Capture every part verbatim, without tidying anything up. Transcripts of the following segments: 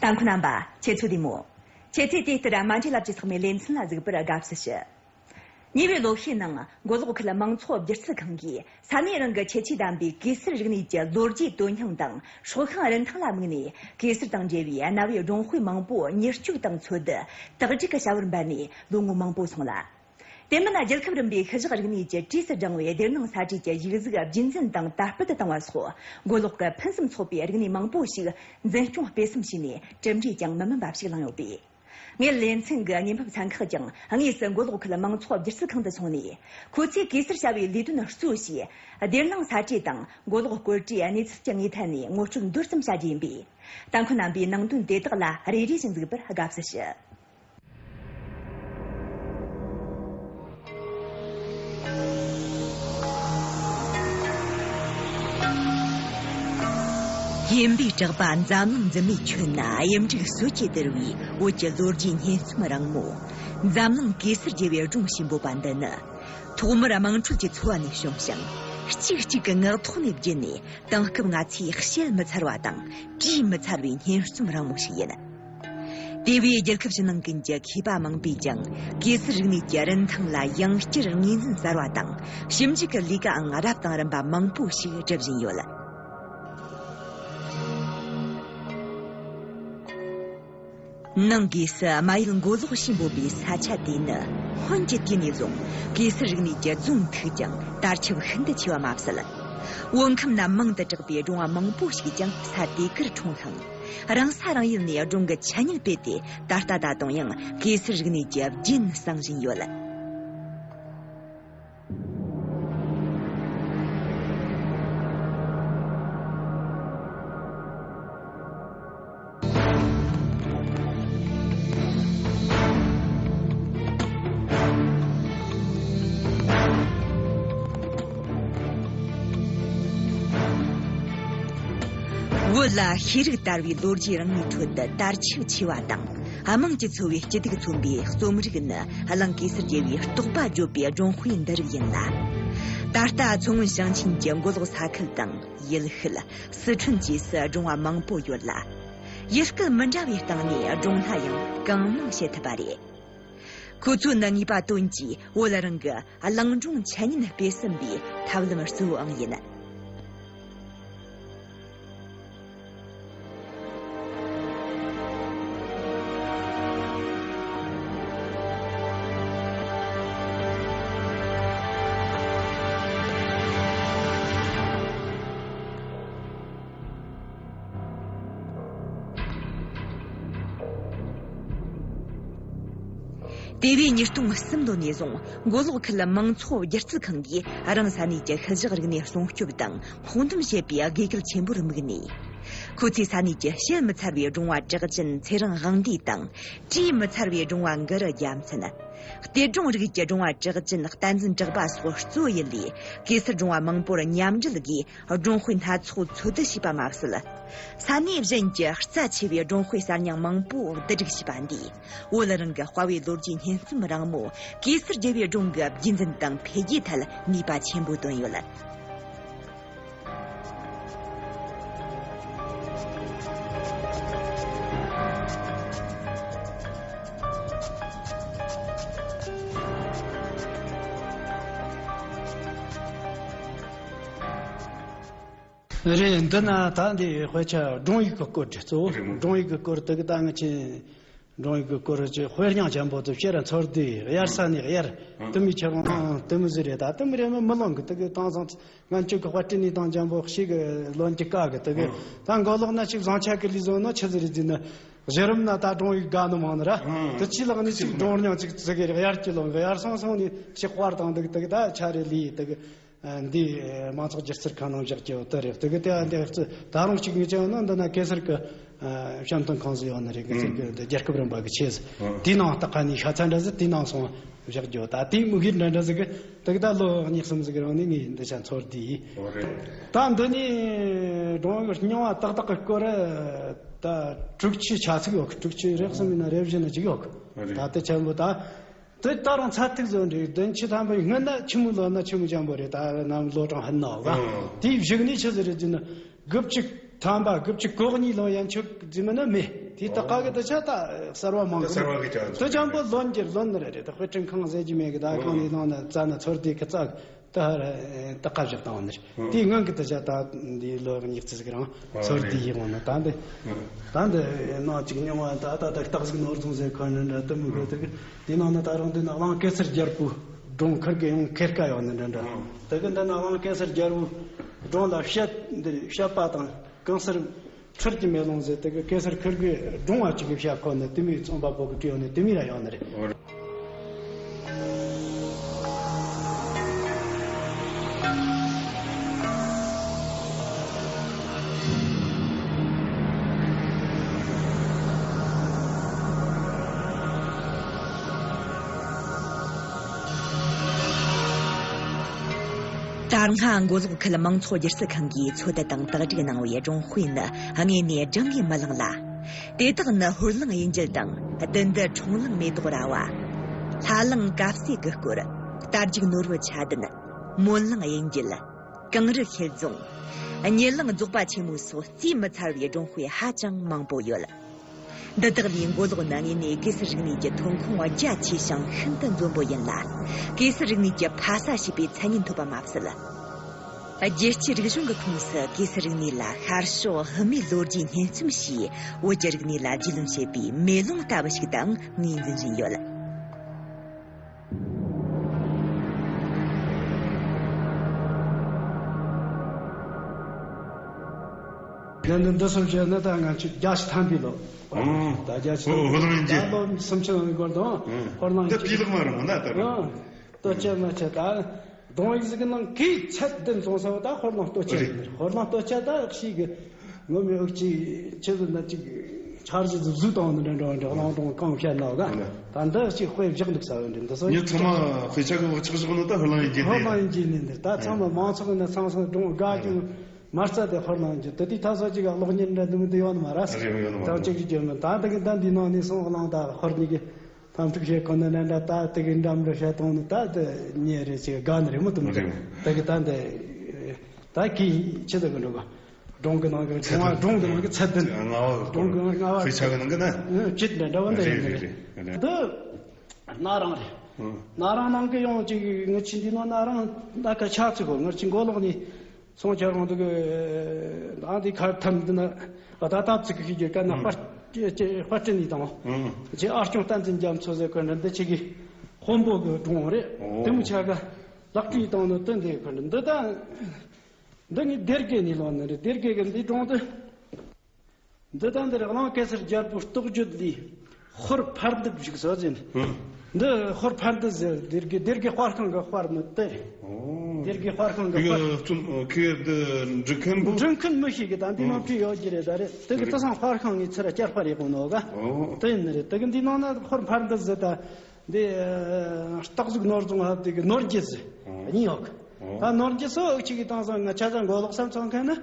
ལྟ་མཁན་རྣམ་པ། ཁྱེད་ཚོ་བདེ་མོ། ཁྱེད་ཚོས་དེ་ལྟར་མ་འདྲེས་ལབ་ཀྱི་ཚང་མའི་ལེ་ཚན་ལ་གཟིགས་པར་དགའ་བསུ་ཞུ། ཉེ་བའི་ལོ་ཤས་ནང་མགོ་ལོག་ཁུལ་མང་ཚོགས་སྒྱུ་རྩལ་ཁང་གིས་ས་གནས་རང་གི་ཁྱད་ཆོས་ལྡན་པའི་གེ་སར་རིག་གནས་ཀྱི་ལོ་རྒྱུས་དོན་སྙིང་དང་སྲོག་ཤིང་རིན་ཐང་ལ་དམིགས་ནས། གེ་སར་དང་འབྲེལ་བའི་གནའ་བོའི་སྒྲུང་དཔེ་མང་པོ་མྱུར་སྐྱོབ་དང་འཚོལ་བསྡུ། དག་སྒྲིག་གི་བྱ་བར་འབད་ནས་ལོ་ངོ་མང་པོ་སོང་ལ། དེ་མིན། རྒྱལ་ཁབ་རིམ་པའི་ཤུལ་བཞག་རིག་གནས་ཀྱི་གྲས་སུ་བགྲངས་པའི་སྡེར་ནང་ས་བཀྲའི་ཡིག་གཟུགས་རྒྱུན་འཛིན་དང་དར་སྤེལ་དུ་བཏང་བ་སོགས། མགོ་ལོག་གི་ཕུན་སུམ་ཚོགས་པའི་རིག་གནས་མང་པོ་ཞིག་འཛིན་སྐྱོང་སྤེལ་གསུམ་བྱས་ནས། གྲུབ་འབྲས་ཀྱང་མི་དམན་པ་ཞིག་བླངས་ཡོད་པས། ངའི་ལེ་ཚན་གྱི་བརྙན་ཕབ་ཚན་ཁག་ཀྱང་དངོས་སུ་མགོ་ལོག་ཁུལ་མང་ཚོགས་སྒྱུ་རྩལ་ཁང་དུ་སོང་ནས། ཁོ་ཚོས་གེ་སར་བྱ་བའི་ལས་དོན་གཙོ་བྱས། སྡེར་ནང་ས་བཀྲ་དང་མགོ་ལོག་སྐོར་བྲིས་གནས་ཚུལ་གྱི་ངོས་ཐད་ནས་ངོ་སྤྲོད་མདོར་ཙམ་བྱ་རྒྱུ་ཡིན་པས། ལྟ་མཁན་རྣམ་པས་ནང་དོན་དེ་དག་ལ་རེ་རེ་བཞིན་གཟིགས་པར་དགའ་བསུ་ཞུ། ཡིན་པའི་གྲགས་པ་འཛམ་གླིང་འཛིན་མའི་ཁྱོན་ན་གཡུ་འབྲུག་སོས་ཀྱིས་བསྡུར་བའི་བོད་ཀྱི་ལོ་རྒྱུས་སྙན་རྩོམ་རིང་མོ། འཛམ་གླིང་གེ་སར་རྒྱལ་བའི་སྒྲུང་ཞེས་འབོད་པ་འདི་ནི། ཐོག་མར་དམངས་ཁྲོད་ཀྱི་འཚོ་བ་ནས་བྱུང་ཞིང་། གཅིག་གཅིག་གི་ངག་ཐོག་ནས་བརྒྱུད་ནས། དེང་སྐབས་ང་ཚོས་བཤད་མི་ཚར་བ་དང་བྲིས་མི་ཚར་བའི་སྙན་རྩོམ་རིང་མོ་ཞིག་ཡིན། དེ་བས་རྒྱལ་ཁབ་ཕྱི་ནང་ཀུན་གྱི་མཁས་པ་མང་པོས་ཀྱང་གེ་སར་རིག་གནས་ཀྱི་རིན་ཐང་ལ་ཡང་བསྐྱར་ངོས་འཛིན་གསར་བ་དང་། ཞིབ་འཇུག་གི་ལས་ཀའང་རབ་དང་རིམ་པ་མང་པོ་ཞིག་སྒྲུབ་བཞིན་ཡོད། ནང་སྒོས་སུ་རྨ་ཡུལ་མགོ་ལོག་ཞེས་འབོད་པའི་ས་ཆ་དེ་ནི། སྔོན་གྱི་དུས་ནས་བཟུང་གེ་སར་རིག་གནས་ཀྱི་རྫོང་མཐུག་ཅིང་དར་ཁྱབ་ཤིན་ཏུ་ཆེ་བ་མ་ཟད། བོད་ཁམས་ན་མང་དུ་གྲགས་པའི་སྒྲུང་བ་མང་པོ་ཞིག་ཀྱང་ས་དེ་གར་འཁྲུངས་ཤིང་། རང་ས་རང་ཡུལ་ནས་སྒྲུང་གི་འཆད་ཉན་སྤེལ་ཏེ། ད་ལྟ་ད་དུང་ཡང་གེ་སར་རིག་གནས་ཀྱི་རྒྱུན་བསྲིངས་བཞིན་ཡོད། བོད་ལ་ཤེས་རིག་དར་བའི་ལོ་རྒྱུས་རིང་མོའི་ཁྲོད་དུ། དར་ཁྱབ་ཆེ་བ་དང་དམངས་ཀྱིས་འཚོ་བའི་སྐྱིད་སྡུག་མཚོན་པའི་རྩོམ་རིག་ནི། གླིང་གེ་སར་རྒྱལ་བའི་རྟོགས་པ་བརྗོད་པའི་སྒྲུང་དཔེ་འདི་རིགས་ཡིན་ལ། ད་ལྟ་མཚོ་སྔོན་ཞིང་ཆེན་གྱི་མགོ་ལོག་ས་ཁུལ་དང་ཡུལ་ཤུལ། སི་ཁྲོན་བཅས་སུ་སྒྲུང་བ་མང་པོ་ཡོད་ལ། ཡུལ་སྐད་མི་འདྲ་བའི་སྟེང་ནས་སྒྲུང་སྣ་ཡང་གང་མང་བཤད་ཐུབ་པ་རེད། ཁོ་ཚོ་ནི་ངེས་པ་དོན་གྱིས་བོད་རང་གི་གླིང་སྒྲུང་འཆད་ཉན་སྤེལ་གསུམ་པའི་ཐབས་ལམ་གཙོ་བོའང་ཡིན། དེ་བས་ཉིས་སྟོང་གསུམ་ལོ་ནས་བཟུང་མགོ་ལོག་ཁུལ་མང་ཚོགས་སྒྱུ་རྩལ་ཁང་གིས་རང་ས་གནས་ཀྱི་ཤུལ་བཞག་རིག་གནས་སྲུང་སྐྱོབ་དང་སྔོག་འདོན་བྱེད་པའི་དགོས་གལ་ཆེན་པོར་དམིགས་ནས། ཁོ་ཚོས་ས་གནས་ཀྱི་བཤད་མི་ཚར་བའི་སྒྲུང་བ་གྲགས་ཅན་ཚེ་རིང་དབང་འདུས་དང་། བྲིས་མི་ཚར་བའི་སྒྲུང་བ་གུ་རུ་རྒྱལ་མཚན། གཏེར་སྒྲུང་རིགས་ཀྱི་སྒྲུང་བ་གྲགས་ཅན་བསྟན་འཛིན་གྲགས་པ་སོགས་གཙོ་བོ་ཡུལ་ལས་གེ་སར་སྒྲུང་བ་མང་པོར་མཉམ་འབྲེལ་སྒོས་སྒྲུང་དཔེ་སྣ་ཚོགས་འཚོལ་བསྡུ་བྱས་པ་མ་ཟད། ས་གནས་གཞན་གྱི་རྩ་ཆེ་བའི་སྒྲུང་དཔེ་གསར་རྙིང་མང་པོ་བསྡུ་སྒྲིག་བྱས་པ་འདིས། བོད་རང་གི་དཔའ་བོའི་ལོ་རྒྱུས་སྙན་རྩོམ་རིང་མོ་གེ་སར་རྒྱལ་བའི་སྒྲུང་གི་རྒྱུན་འཛིན་དང་འཕེལ་རྒྱས་ཐད་ནུས་པ་ཆེན་པོ་བཏོན་ཡོད། རེད། འདི་ན་ད་འདི་དཔེ་ཆ་སྒྲུང་ཡིག་གི་སྐོར་རེད། གཙོ་བོ་རེད་མོ། སྒྲུང་ཡིག་གི་སྐོར་དེ་གི་ད་ང་ཆེ། སྒྲུང་ཡིག་གི་སྐོར་གྱི་དཔེ་རྙིང་ཆེན་པོ་དེ་བཤད་ར་ཚོར་དུས་གཡར་ས་ནས་གཡར། ཨང་། དེ་མོ་ཁྱེད་རང་དེ་མོ་ཟིག་རེད། ད་དེ་མོ་རེད་མོ། མི་ལོང་གི་དེ་གི་དེང་སང་སྔོན་ཆད་གི་དཔར་སྐྲུན་ནས་དང་འཇམ་པོ་ཞིག་གི་ལོན་གྱི་དཀའ་གི་དེ་གི། ཨང་། ད་མགོ་ལོག་ན་ཅིག་བཟང་ཆ་གི་ལུས་བཟོ་ན་ཆི་ཟིག་རེད་ཟེར་ན། གཞི་རིམ་ན་ད་སྒྲུང་ཡིག་དགའ་ནི་མང་ནི་ར། ཨང་། དེ་ཅི་ལག་ནས་ཅིག་སྒྲུང་རྙིང་ཅིག་ཟིག་གི་གཡར་གྱི་ལོང་གི། གཡར་སོང་སོང་ནས་ཞིག་དཔར་དང་དེ་གི་དེ་གི་ད་ཆ་རེ་ལས་དེ་གི། འདི་མང་ཚོགས་སྒྱུ་རྩལ་ཁང་ནང་བཞག་རྒྱུ་དེ་རེད། དེ་གི་དེ་འདི་ད་རུང་གཅིག་ངེས་ཅན་ནི་འདི་ན་གེ་སར་གི་བཤམས་སྟོན་ཁང་ཟིག་ཡོད་ནི་རེད། གེ་སར་གི་འདི་རྒྱལ་ཁབ་རིམ་པ་གི་ཆེད་ཟིག། ཨང་། དེའི་ནང་ལྟ་ཁ་ནས་ཤ་ཚ་འདྲ་ཟིག་དེའི་ནང་སོང་བཞག་རྒྱུ། ད་དེའི་དམིགས་ཡུལ་འདྲ་འདྲ་ཟིག་གི་དེ་གི་ད་ལོ་གཉིས་གསུམ་ཟིག་རིང་ནས་ངས་འདི་ཆ་ཚོར་དུས། ཨོ་རེད། ད་འདི་ནས་སྒྲུང་ཡིག་རྙིང་བ་ཏག་ཏག་གི་སྐོར་ད་དྲུག་ཅུ་ཆ་ཚིག་ཡོད་གི། དྲུག་ཅུ་རེ་གསུམ་ཡིན་ན་རེ་བཞི་ན་ཅིག་ཡོད་གི། ཨོ་རེད། ད་དེ་ཆེན་པོ་ད། དེ་ད་རུང་ཚད་ཐིག་བཟོ་འདྲ་བདུན་ཅུ་ཐམ་པ་ཡིན་ན་ཆི་མོ་ལོ་ན་ཆི་མོ་ཅན་པོ་རེད། ད་ནམ་ལོ་གྲངས་ཧན་ནའོ་ག། ཨང་། དེའི་གཞུག་ནས་ཆི་ཟིག་རེད་ཟེར་ན་དགུ་བཅུ་ཐམ་པ་དགུ་བཅུ་གོ་གཉིས་ལོ་ཡན་ཆོད་ཟིག་མིན་ན་མེད། དེའི་ད་ག་གི་ད་ཆ་ད་གསར་བ་མང་གི་གསར་བ་གི་ཆ་ད་ཆ་པོ་ལོན་གྱི་ལོན་ནི་རེད། དཔེ་སྐྲུན་ཁང་ཟེར་གྱི་མེད་གི། ད་ཁང་ནི་ནང་ན་རྩ་ན་ཚོར་དེ་གི་རྩ་ད་ཧ་ར་ད་ག་བཞག་བཏང་ནི་རེད། དེའི་སྔོན་གི་ད་ཆ་ད་འདི་ལོ་ཉི་ཤུ་ཟིག་རང་ཚོར་དེ་ཡིན་འོང་ན། ད་འདི་ད་འདི་ནང་ཅིག་ཉུང་བ་ད་ད་ད་སྟག་གཟིག་ནོར་རྫོང་ཟེར་ཁོ་ནི་འདྲ་དུ་མི་དགོས། དེ་གི་དེ་ནང་ན་ད་རུང་དེ་ན་གླང་གེ་སར་རྒྱལ་པོའི་སྒྲུང་ཁུར་གི་ཡོང་ཁེར་ཀ་ཡོང་ནི་འདྲ་འདྲ། དེ་གི་འདི་ན་གླང་གེ་སར་རྒྱལ་པོའི་སྒྲུང་ལ་བཤད་འདི་བཤད་པ་དང་གང་སར་ཁུར་གྱི་མེ་ལོང་ཟེར། དེ་གི་གེ་སར་ཁུར་གི་སྒྲུང་བ་གཅིག་གི་བཤད་ཁོ་ནི་དེ་མིའི་རྩོམ་པ་པོ་གི་བྲིས་ཡོང་ནི་དེ་མི་ར་ཡོང་ནི་རེད། དར་སྔ་མགོ་ལོག་ཁུལ་མང་ཚོགས་སྒྱུ་རྩལ་ཁང་གིས་འཚོལ་བསྡུ་དང་དག་སྒྲིག་གནང་བའི་སྒྲུང་དཔེ་ནི་དངོས་གནས་བགྲང་གིས་མི་ལང་ལ། དེ་དག་ནི་ཧོར་གླིང་གཡུལ་འགྱེད་དང་བདུད་འདུལ་ཁྲོང་གླིང་མེ་ཏོག་ར་བ། ལྷ་གླིང་གབ་སྲས་ཀྱི་སྐོར། རྟ་རྒྱུག་ནོར་བུ་ཆ་ལྡན། མོན་གླིང་གཡུལ་འགྱེད། གངས་རི་ཤེལ་རྫོང་། གཉིད་གླིང་རྫོགས་པ་ཆེན་མོ་སོགས་རྩིས་མི་ཚར་བའི་སྒྲུང་དཔེ་ཧ་ཅང་མང་པོ་ཡོད། འདི་དག་ལས་མགོ་ལོག་ནི་དངོས་གནས་གེ་སར་རིག་གནས་ཀྱི་ཐོན་ཁུངས་རྒྱ་ཆེ་ཞིང་ཤིན་ཏུ་འཛོམས་པོ་ཡིན་ལ། གེ་སར་རིག་གནས་ཀྱི་ཕ་ས་ཞེས་པའི་མཚན་སྙན་ཐོབ་པ་མ་ཟད། རྒྱལ་སྤྱིའི་རིག་གཞུང་གི་ཁོངས་སུ་གེ་སར་རིག་གནས་ལ་ཤར་ཕྱོགས་བྷི་མའི་ལོ་རྒྱུས་སྙན་རྩོམ་ཞེས་བོད་ཀྱི་རིག་གནས་ལ་རྒྱུས་ལོན་བྱེད་པའི་མེ་ལོང་ལྟ་བུ་ཞིག་ཏུའང་ངོས་འཛིན་བཞིན་ཡོད། ལན་འདི་འདི་སོགས་བྱས་ན་ད་ང་ཚོས་རྒྱལ་སྤྱི་ཐམ་པའི་ལོ། ཨང་། ད་རྒྱལ་སྤྱི་ཨོ་ཧོར་གླིང་ད་རྒྱལ་ལོ་སུམ་ཅུ་ནང་གི་སྐོར་དང་ཨང་། ཧོར་གླིང་འདི་རྒྱལ་པི་ལག་མ་རུང་བ་ན་ད་རུང་ཨང་། ལྟོ་ཆས་མ་ཆས་ད་སྒྲུང་ཡིག་ཟིག་གི་ནང་གི་ཚད་ལྡན་སོང་ས་བ། ད་ཧོར་གླིང་ལྟོ་ཆས་རེད། ཧོར་གླིང་ལྟོ་ཆས་ད་ཤིག་གི་ངོ་མའི་འུག་ཅི་ཆེ་ཟིག་ན་ཅིག་འཆར་གཞི་ཟིག་བཟོས་བཏང་ནི་འདྲ་འདྲ་འདྲ། གླིང་སྒྲུང་གང་བཤད་ན་ག་ད་འདི་ཞིག་དཔེ་བཞག་འདུག་ས་བ་འདྲ། འདི་སོ་ངས་ཚང་མ་དཔེ་ཆ་གི་བག་ཆགས་བཞག་ནོ་ད་ཧོར་གླིང་ཡི་རྒྱུད་ནས། ཧོར་གླིང་ཡི་རྒྱུད་ནས་འདིར་ད་ཚང་མ་མང་ཚོགས་ནས་ཚང་སོང་སྒྲུང་དགའ་རྒྱུ་མ་རྩ་དེ་ཧོར་གླིང་རྒྱུད་དེ་དུས་ད་སོ་ཅིག་གློག་བརྙན་འདྲ་འདི་མི་འདི་ཡོད་ནི་མ་ར། རེད་མི་ཡོད་ནི་མ་ད་རེད། ཅིག་རྒྱུ་མི་ད་དེ་གི་ད་འདི་ནང་ནས་སོང་གླིང་ད་ཧོར་གཉིས་ཀྱི་ཕམ་ཕྲུག་བྱེད་ཁོ་ན་ནན་འདྲ་ད་དེ་གི་འགྲམ་ར་བཤད་གཏོང་ནི་ད་དེ་ཉེ་རེ་ཅིག་དགའ་ནི་རེད་མོ་དུ་མི་དེ་རེད། དེ་གི་ད་འདི་ད་གི་ཆེ་དེ་གི་འགྲོ་ག་སྒྲུང་གི་ནང་གི་ཚད་ལྡན། སྒྲུང་གི་ནང་གི་ཚད་ལྡན། ལྔ་བ་གི་སྒྲུང་གི་ལྔ་བ་དཔེ་ཆ་གི་ནང་གི་ན། ཨ་ཅིག་འདྲ་འདྲ་བ་འདྲ་ཡིན་རེད། རེད་རེད། འདི་ན་རང་རེད། ཨང་། ན་རང་ནང་གི་ཡོང་ཅིག་ངི་ཆི་འདི་ནང་ན་རང་ད་ཁ་ཆག་ཚིག་གོ། ངི་ཆི་མགོ་ལོག་ནི་སོང་ཁྱེར་རང་འདུག་གི། ཨ་འདི་ཁར་ཐམ་འདི་ན་ཨ་ད་ད་ཚིག་གི་ཤིག་གི་ཀ་ན་ཨང་པར་ཅེ་ཅེ་པར་ཅེ་ནི་དང་། ཨང་། ཅེ་ཨ་སྐྱོང་བསྟན་འཛིན་རྒྱ་མཚོ་ཟེར་གོ་འདྲ་འདི་ཆི་གི་དཔོན་པོ་གི་སྒྲུང་རེད། ཨོ། དེ་མོ་ཆ་ག་ལག་བྲིས་བཏང་ནི་དེ་འདི་གོ་འདྲ་འདི་ད། འདི་ངའི་སྡེ་དགེ་ནས་ལོན་ནི་རེད། སྡེ་དགེ་གི་འདི་སྒྲུང་འདི། འདི་ད་འདིར་གླིང་གེ་སར་རྒྱལ་པོའི་རྟོགས་བརྗོད་ལས་ཧོར་ཕར་འདུལ་བཞུགས་སོ་ཟེར། ཧུམ། འདི་ཧོར་ཕར་འདུལ་ཟེར། སྡེ་དགེ་སྡེ་དགེ་དཔར་ཁང་གི་དཔར་ནི་དེ་རེད། ཨོ། སྡེ་དགེ་དཔར་ཁང་གི་དཔར། ཁྱོད་ཁྱོད་འདི་འབྲི་མཁན་པོ། འབྲི་མཁན་མི་ཤེས་གི། ད་འདི་ནང་བྲིས་ཡོད་ཀྱི་རེད། ད་རེད་དེ་གི་དེ་སང་དཔར་ཁང་ངའི་ཚུར་བསྐྱར་དཔར་ཡེ་གོ་ནོ་ག་ཨོ། དེ་ཡིན་ནི་རེད། དེ་གི་འདི་ནང་ན་ཧོར་ཕར་འདུལ་ཟེར་ད། འདི་སྟག་གཟིག་ནོར་རྫོང་ཧབ་དེ་གི་ནོར་རྒྱས་ཟེར་གཉིས་ཡོད་གི། ཨོ། ད་ནོར་རྒྱས་སོ་འུ་ཅག་གི་དེང་སང་ང་ཆ་ཚང་མགོ་ལོག་བསམ་ཚང་མཁན་ནི།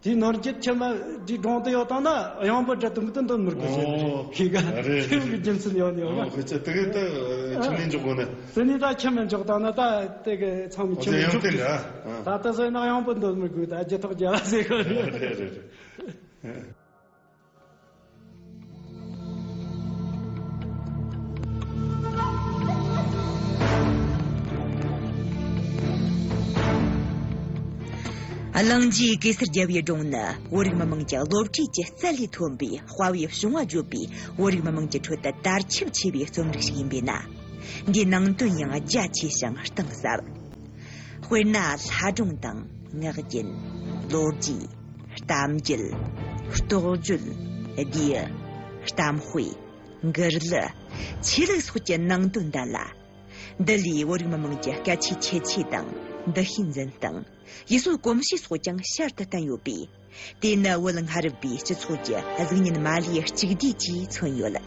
དེའི་ནོར་རྒྱས་ཁྱིམ་མ་དེའི་སྒྲུང་དེ་ཡོད་དང་ན་གཡང་འབོད་འདྲ་དུ་མི་དུ་འདོན་མི་དགོས་ཟེར། ཨོ། ཤེས་ག་རེད། ཁྱིམ་གི་རྒྱུ་མཚན་ཡོད་ནི་ཡོད་ཨོ་ག་ཁོ་ཚོ་དེ་གི་ད་ཁྱིམ་ནས་འཇོག་དགོས་ནི། དེ་ནས་ད་ཁྱིམ་མ་འཇོག་དང་ན་ད་དེ་གི་ཚང་མས་ཁྱིམ་མ་འཇོག་དགོས། ད་ད་ཟེར་ན་གཡང་འབོད་འདོན་མི་དགོས། ད་རྒྱུ་ཐོག་རྒྱ་ལ་ཟེར་གོ་རེད། རེད་རེད་རེད། གླིང་རྗེ་གེ་སར་རྒྱལ་བའི་སྒྲུང་ནི་བོད་རིགས་མི་དམངས་ཀྱི་བློ་གྲོས་ཀྱི་རྩལ་ལས་ཐོན་པའི་དཔའ་བོའི་བྱུང་བ་བརྗོད་པའི་བོད་རིགས་མི་དམངས་ཀྱི་ཁྲོད་དུ་དར་ཁྱབ་ཆེ་བའི་རྩོམ་རིག་ཞིག་ཡིན་པས་ན། འདིའི་ནང་དོན་ཡང་རྒྱ་ཆེ་ཞིང་གཏིང་ཟབ། དཔེར་ན་ལྷ་སྒྲུང་དང་ངག་རྒྱུན། ལོ་རྒྱུས། གཏམ་རྒྱུད། རྟོགས་བརྗོད། བསྡུས། གཏམ་དཔེ། མགུར་གླུ། ཆོས་ལུགས་སོགས་ཀྱི་ནང་དོན་ལྡན་ལ། འདི་ལས་བོད་རིགས་མི་དམངས་ཀྱི་སྐད་ཆའི་ཁྱད་ཆོས་དང་འདུ་ཤེས་འཛིན་སྟངས། ཡུལ་སྲོལ་གོམས་གཤིས་སོགས་ཀྱང་ཤར་དུ་བསྟན་ཡོད་པས། དེ་ནི་བོད་སྔ་རབས་པའི་སྤྱི་ཚོགས་ཀྱི་གཟུགས་བརྙན་མ་ལུས་གཅིག་བསྡུས་ཀྱིས་མཚོན་ཡོད།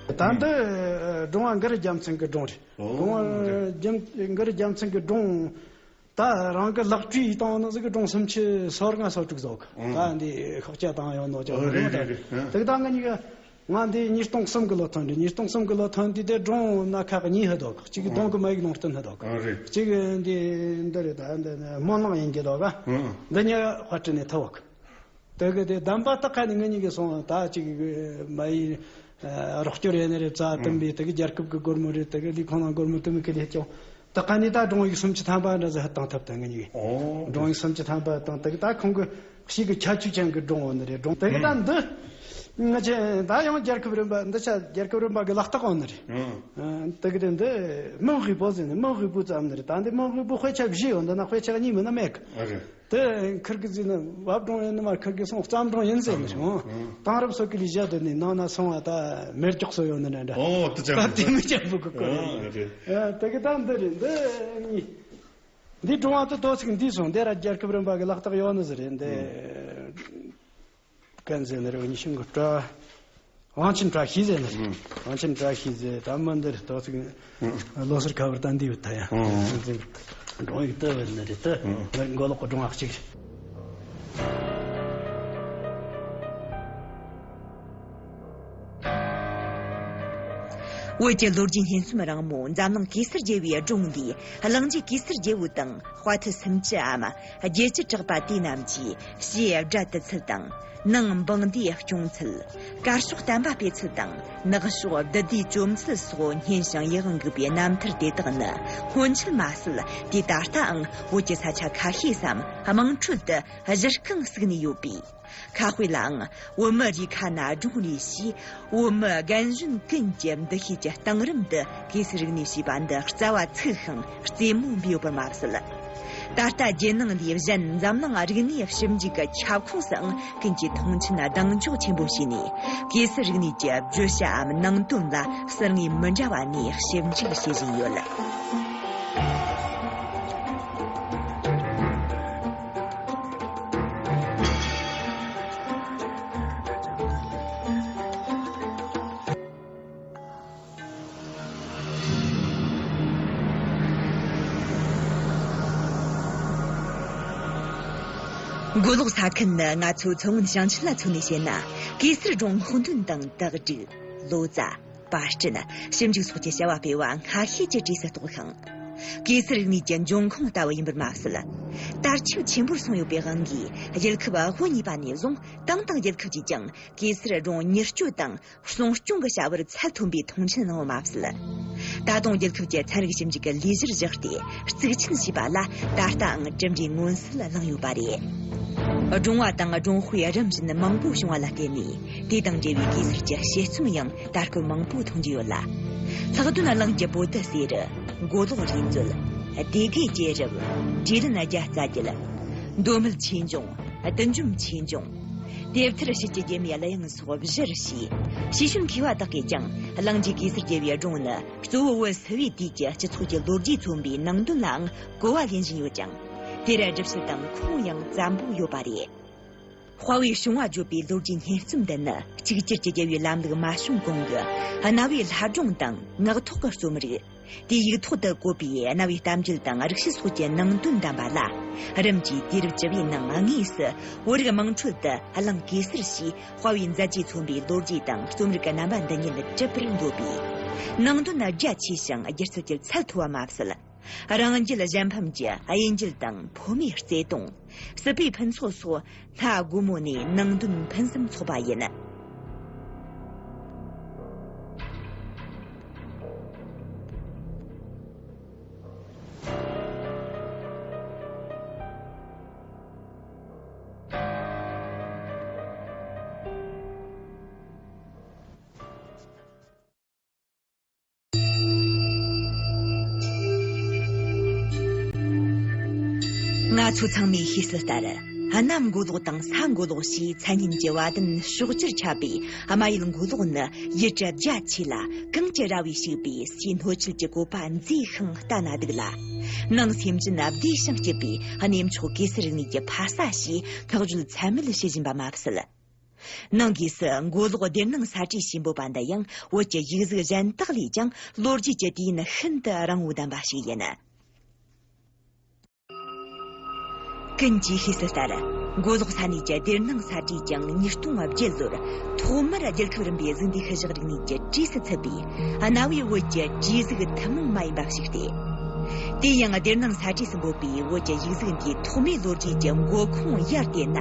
ད་འདི་སྒྲུང་བ་མགུར་རྒྱལ་མཚན་གྱི་སྒྲུང་རེད། ཨོ། སྒྲུང་བ་རྒྱལ་མགུར་རྒྱལ་མཚན་གྱི་སྒྲུང་། ད་རང་གི་ལག་བྲིས་བཏང་ནི་ཟིག་གི་སྒྲུང་སུམ་ཅུ་སོ་ལྔ་སོ་དྲུག་ཟིག་ཨང་། ད་འདི་ཤོག་ཆ་དང་ཡོད་ནོ་ཅག་ཨོ་རེད་རེད་རེད། ཨང་། དེ་ད་ང་གཉིས་ཀ་ང་འདི་ཉིས་སྟོང་གསུམ་གི་ལོ་ཐོན་འདི་ཉིས་སྟོང་གསུམ་གི་ལོ་ཐོན་འདི་དེ་སྒྲུང་སྣ་ཁག་གཉིས་ཧ་འདུག་གཅིག་གི་ཨང་། སྟོང་གི་མ་ཡིག་ལུང་བསྟན་ཧ་འདུག་ཨང་རེད། གཅིག་གི་འདི་འདི་རེད། ད་འདི་ནི་སྨོན་ལམ་ཡིན་གྱི་འདུག་ཨང་། འདི་གཉིས་ཀ་དཔར་སྐྲུན་ནས་ཐུབ་བོ། དེ་གི་དེ་གདམས་པ་དག་ཁ་ནས་ངེད་གཉིས་ཀྱིས་སོང་ད་ཅིག་མ་ཡི་རོགས་སྐྱོར་ཡེ་ནི་རེད། རྩ་བཏུམ་པའི་དེ་གི་རྒྱལ་ཁབ་ཀྱི་སྒོར་མོ་རེད། དེ་གི་ལས་ཁུངས་ནང་སྒོར་མོ་བཏུམ་གི་ལས་ཀྱང་དག་ཁ་ནས་ད་སྒྲུང་ཡིག་སུམ་ཅུ་ཐམ་པ་འདྲ་ཟིག་བཏང་ཐུབ་ད་ངེད་གཉིས་ཀྱིས། ཨོ། སྒྲུང་ཡིག་སུམ་ཅུ་ཐམ་པ་བཏང་དེ་གི་ད་ཁོང་གི་ཞིག་གི་ཁྱད་ཆོས་ཅན་གྱི་སྒྲུང་འོ་ནི་རེད། སྒྲུང་དེ་གི་ད་འདི་ང་ཆེ་ད་ཡང་རྒྱལ་ཁབ་རིམ་པ་འདི་ཆ་རྒྱལ་ཁབ་རིམ་པ་གི་ལག་རྟགས་འོ་ནི་རེད། ཨང་། དེ་གི་དེ་འདི་མིང་དབུལ་པོ་ཟེར་ནི་མིང་དབུལ་པོ་ཙམ་ནི་རེད། ད་འདི་མིང་དབུལ་པོ་དཔེ་ཆ་བཞི་ཡོད། འདི་ན་དཔེ་ཆ་གཉིས་མིན་ན་མེད་གི། ཨ་རེད། དེ་ཁིར་གི་ཟིན་ནི་བབ་སྒྲུང་ཡིན་ནི་མ་ཁིར་གི་སོང་བརྩམས་སྒྲུང་ཡིན་ཟེར་ནི་རེད། ཨང་། དེང་རབས་སོ་གི་ལས་བྱ་དེ་ནི་ནང་ན་སོང་བ་ད་མེར་ཀྱོག་སོ་ཡོད་ནི་འདྲ་འདྲ། ཨོ་དེ་ཅང་ད་དེ་མི་ཅན་པོ་གི་སྐོར་ཨང་། རེད། ཨ་དེ་གི་ད་འདི་རེད། འདི་གཉིས། འདི་སྒྲུང་བ་དེ་དོ་ཚིག་འདི་སོང་དེ་ར་རྒྱལ་ཁབ་རིམ་པ་གི་ལག་རྟགས་ཡོད་ནི་ཟེར་རེད། འདི་ཀན་ཟེར་ནི་རེད། ཉི་ཤིང་གི་སྤྲ། དབང་ཆེན་བཀྲ་ཤིས་ཟེར་ནི་རེད། དབང་ཆེན་བཀྲ་ཤིས་ཟེར་ད་མི་འདི་རེད། དོ་ཚིག་ལོ་སར་ཁ་བར་ད་འདི་ཡོད་ད་ཡ། སྒྲུང་ཡིག་དེ་བས་ནི་རེད། དེ་ངའི་མགོ་ལོག་གི་སྒྲུང་བ་གཅིག་རེད། བོད་ཀྱི་ལོ་རྒྱུས་སྙན་རྩོམ་རིང་མོ་འཛམ་གླིང་གེ་སར་རྒྱལ་བའི་སྒྲུང་འདིས་གླིང་རྗེ་གེ་སར་རྒྱལ་པོ་དང་དཔའ་ཐུལ་སུམ་ཅུའམ་རྒྱལ་བྱེད་གྲགས་པ་དེ་རྣམས་ཀྱིས་ཞེས་དགྲ་དུ་ཚུལ་དང་ནང་འབངས་འདིའི་སྐྱོང་ཚུལ། དཀར་ཕྱོགས་བསྟན་པ་སྤེལ་ཚུལ་དང་ནག་ཕྱོགས་བདུད་སྡེའི་བཅོམ་ཚུལ་སོགས་སྙན་ཞིང་ཡིད་དབང་འགུག་པའི་རྣམ་ཐར་དེ་དག་ནི་སྔོན་ཆད་མ་ཟད་དེ་ད་ལྟའང་བོད་ཀྱི་ས་ཆ་ཁ་ཤས་སམ་དམངས་ཁྲོད་དུ་གཞི་རྐང་བཙུགས་ནས་ཡོད་པས། ཁ་དཔེ་ལའང་བོད་མི་རིགས་ཁ་ན་སྒྲུང་རེད་ཞེས་བོད་མི་རྒན་གཞོན་ཀུན་གྱི་འདུ་ཤེས་ཀྱི་གཏིང་རིམ་དུ་གེ་སར་རིག་གནས་ཞེས་པ་འདི་རྩ་བ་ཚུགས་ཤིང་རྩེ་མོ་འབུད་ཡོད་པར་མ་ཟད། ད་ལྟ་རྒྱལ་ནང་ལས་གཞན་འཛམ་གླིང་རིག་གནས་ཞིབ་འཇུག་གི་ཁྱབ་ཁོངས་སུའང་ཀུན་གྱིས་མཐོང་ཆེན་གདེང་འཇོག་ཆེན་པོ་བྱས་ནས་གེ་སར་རིག་གནས་ཀྱི་བརྗོད་བྱའམ་ནང་དོན་ལ་གསར་ངོས་མི་འདྲ་བ་ནས་ཞིབ་འཇུག་བྱེད་བཞིན་ཡོད། མགོ་ལོག་ས་ཁུལ་ནི་ང་ཚོའི་མཚོ་སྔོན་ཞིང་ཆེན་ལ་མཚོན་ནས་བཤད་ན་གེ་སར་སྒྲུང་སྔོག་འདོན་དང་དག་སྒྲིག་ལོ་ཙཱ། པར་སྐྲུན། ཞིབ་འཇུག་སོགས་ཀྱི་བྱ་བ་སྤེལ་བ་སྔ་ཤོས་ཀྱི་གྲས་སུ་གཏོགས་ཤིང་། གེ་སར་རིག་གནས་ཀྱི་འབྱུང་ཁུངས་ལྟ་བུ་ཡིན་པར་མ་ཟད། དར་ཁྱབ་ཆེན་པོར་སོང་ཡོད་པའི་དབང་གིས་རྒྱལ་ཁབ་བོད་གཉིས་པ་ནས་བཟུང་ཏང་དང་རྒྱལ་ཁབ་ཀྱིས་ཀྱང་གེ་སར་སྒྲུང་མྱུར་སྐྱོབ་དང་སྲུང་སྐྱོང་གི་བྱ་བར་ཚད་མཐོན་པོས་མཐོང་ཆེན་གནང་བ་མ་ཟད། ད་དུང་རྒྱལ་ཁབ་ཀྱི་ཚན་རིག་ཞིབ་འཇུག་གི་ལས་གཞིར་བཞག་སྟེ་གཙིགས་ཆེན་བྱས་པ་ལ་ད་ལྟའང་གྲུབ་འབྲས་མངོན་གསལ་བླངས་ཡོད་པ་རེད། སྒྲུང་བ་དང་སྒྲུང་དཔེ་རིམ་བཞིན་མང་པོ་བྱུང་བ་ལ་བརྟེན་ནས་དེ་དང་འབྲེལ་བའི་གེ་སར་གྱི་དཔྱད་རྩོམ་ཡང་དར་སྐོར་མང་པོ་མཐོང་རྒྱུ་ཡོད་ལ། ལྷག་དོན་གླིང་རྒྱུད་པོ་ཏི་གསེར། མགོ་ལོག་རིག་མཛོད། སྡེ་དགེ་རྒྱལ་རབས། བྲིས་ལན་བརྒྱ་རྩ་བརྒྱད། མདོ་སྨད་ཆོས་འབྱུང་། བདུད་འཇོམས་ཆོས་འབྱུང་། དེབ་ཐེར་དཔྱིད་ཀྱི་རྒྱལ་མོའི་གླུ་དབྱངས་སོགས་བཞུར་ཞེས། ཞེ་ཞོན་མཁས་པ་དག་གིས་ཀྱང་གླིང་རྗེ་གེ་སར་རྒྱལ་བའི་སྒྲུང་ནི་གཙོ་བོ་བོད་སིལ་བུའི་དུས་ཀྱི་སྤྱི་ཚོགས་ཀྱི་ལོ་རྒྱུས་མཚོན་པའི་ནང་དོན་ལའང་གོ་བ་ལེན་བཞིན་ཡོད་ཀྱང་། དེར་སྒྲུབ་བྱེད་དང་ཁུངས་ཡང་བཙན་པོ་ཡོད་པ་རེད། དཔའ་བོའི་བྱུང་བ་བརྗོད་པའི་ལོ་རྒྱུས་སྙན་རྩོམ་འདི་ནི་གཅིག་གྱུར་གྱི་རྒྱལ་བའི་ལམ་ལུགས་མ་བྱུང་གོང་གི་གནའ་བོའི་ལྷ་སྒྲུང་དང་ངག་ཐོག་གི་རྩོམ་རིག་དེའི་ཡིག་ཐོག་ཏུ་བཀོད་པའི་གནའ་བོའི་གཏམ་རྒྱུད་དང་རིག་བྱེད་སོགས་ཀྱི་ནང་དོན་བདམས་པ་ལ། རིམ་གྱིས་དུས་རབས་བཅུ་བའི་ནང་དངོས་སུ་བོད་རིགས་དམངས་ཁྲོད་དུ་གླིང་གེ་སར་ཞེས་དཔའ་བོའི་མཛད་རྗེས་མཚོན་པའི་ལོ་རྒྱུས་དང་རྩོམ་རིག་གི་རྣམ་པ་འདི་ཉིད་གྲུབ་པར་འདོད་པས། ནང་དོན་རྒྱ་ཆེ་ཞིང་སྒྱུ་རྩལ་གྱི་ཚད་མཐོ་བ་མ་ཟད། རང་རྒྱལ་གཞན་ཕམ་གྱི་གཡས་འགྱེལ་དང་ཕོ་མོའི་བརྩེ་དུང་། སྲིད་པའི་ཕུན་ཚོགས་སོགས་སྣ་སྒོ་མོ་ནས་ནང་དོན་ཕུན་སུམ་ཚོགས་པ་ཡིན། ང་ཚོ་ཚང་མས་ཤེས་གསལ་ལྟར། གནམ་མགོ་ལོག་དང་ས་མགོ་ལོག་ཞེས་མཚན་སྙན་གྱི་བ་དན་ཕྱོགས་བཅུར་ཁྱབ་པའི་རྨ་ཡུལ་མགོ་ལོག་ནི་ཡུལ་གྲུ་རྒྱ་ཆེ་ལ་གངས་ཀྱི་ར་བས་བྱུགས་པའི་སའི་སྣོད་བཅུད་ཀྱི་བཀོད་པ་མཛེས་ཤིང་ལྟ་ན་སྡུག་ལ། ནང་སེམས་ཅན་བདེ་ཞིང་སྐྱིད་པའི་གནས་མཆོག་གེ་སར་རིག་གནས་ཀྱི་ཕ་ས་ཞེས་བསྔགས་བརྗོད་ཚད་མེད་བྱེད་བཞིན་པ་མ་ཟད། ནང་སྒོས་སུ་མགོ་ལོག་སྡེར་ནང་ས་བྲིས་ཞེས་འབོད་པ་འདི་ཡང་བོད་ཀྱི་ཡིག་གཟུགས་གཞན་དག་ལས་ཀྱང་ལོ་རྒྱུས་ཀྱི་དུས་ཡུན་ཤིན་ཏུ་རིང་བོ་ལྡན་པ་ཞིག་ཡིན། ཀུན་གྱིས་ཤེས་གསལ་ལྟར། མགོ་ལོག་ས་གནས་ཀྱི་སྡེར་ནང་ས་བྲིས་ཀྱང་ཉིས་སྟོང་བརྒྱད་ལོར་ཐོག་མར་རྒྱལ་ཁབ་རིམ་པའི་གཟུགས་འདས་ཤུལ་བཞག་རིག་གནས་ཀྱི་གྲས་སུ་ཚུད་པའི་གནའ་བོའི་བོད་ཀྱི་བྲིས་གཟུགས་ཐུན་མོང་མ་ཡིན་པ་ཞིག་སྟེ། དེ་ཡང་སྡེར་ནང་ས་བྲིས་སུ་འབོད་པའི་བོད་ཀྱི་ཡིག་གཟུགས་འདིའི་ཐོག་མའི་ལོ་རྒྱུས་ཀྱི་འགོ་ཁུངས་ཡར་བལྟས་ན།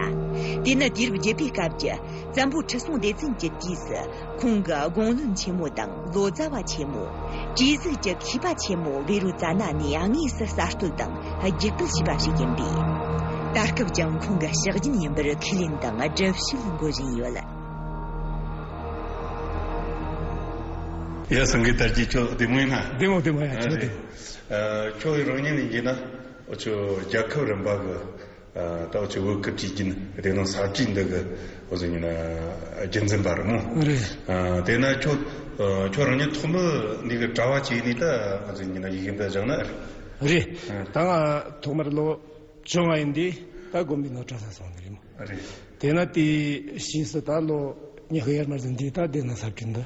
དེ་ནི་དུས་རབས་བརྒྱད་པའི་སྐབས་ཀྱི་བཙན་པོ་ཁྲི་སྲོང་ལྡེ་བཙན་གྱི་དུས་སུ། ཁོང་གི་དགུང་ལོན་ཆེན་མོ་དང་ལོ་ཙཱ་བ་ཆེན་མོ། བྲིས་གཟུགས་ཀྱི་མཁས་པ་ཆེན་མོ་བཻ་རོ་ཙ་ན་ནས་དངོས་སུ་གསར་གཏོད་དང་བརྒྱུད་སྤེལ་བྱས་པ་ཞིག་ཡིན་པས། ད་སྐབས་ཀྱང་ཁོང་གི་ཕྱག་རྒྱུན་ཡིན་པར་ཁས་ལེན་དང་སྒྲུབ་བྱེད་འགོད་བཞིན་ཡོད། ཡ། སངས་རྒྱས་དར་རྒྱས། ཁྱོད་བདེ་མོ་ཡིན་ན། བདེ་མོ་བདེ་མོ་ཡ། ཨ། ཁྱོད་བདེ། རེད། ཨ། ཁྱོད་རང་ཉིད་ནས་བྱས་ན་འུ་ཆོ་རྒྱལ་ཁབ་རིམ་པ་གི། ཨ། ད་འུ་ཆོ་བོད་ཀྱི་བྲིས་རྒྱུན་སྡེར་ནང་ས་བྲིས་འདི་གི་འུ་ཚོ་ཡིན་ན་རྒྱུན་འཛིན་པ་རེད་མོ། རེད། ཨ། དེས་ན་ཁྱོད། ཨ། ཁྱོད་རང་ཉིད་ཐོག་མར་འདི་གི་གྲྭ་པ་བྱས་ནས་ད་འུ་ཚོ་ཡིན་ན་ཡི་གེ་འདི་སྦྱངས་ནི་རེད། རེད། ཨ། ད་ང་ཐོག་མར་ལོ་བཅོ་ལྔ་ཡིན་དུས་ད་དགོན་པའི་ནང་གྲྭ་ས་སོང་ནི་རེད་མོ། རེད། དེས་ན་དེའི་ཕྱིས་སུ་ད་ལོ་ཉི་ཤུ་ཡར་མར་ཟིན་དུས་ད་སྡེར་ནང་ས་བྲིས་འདི་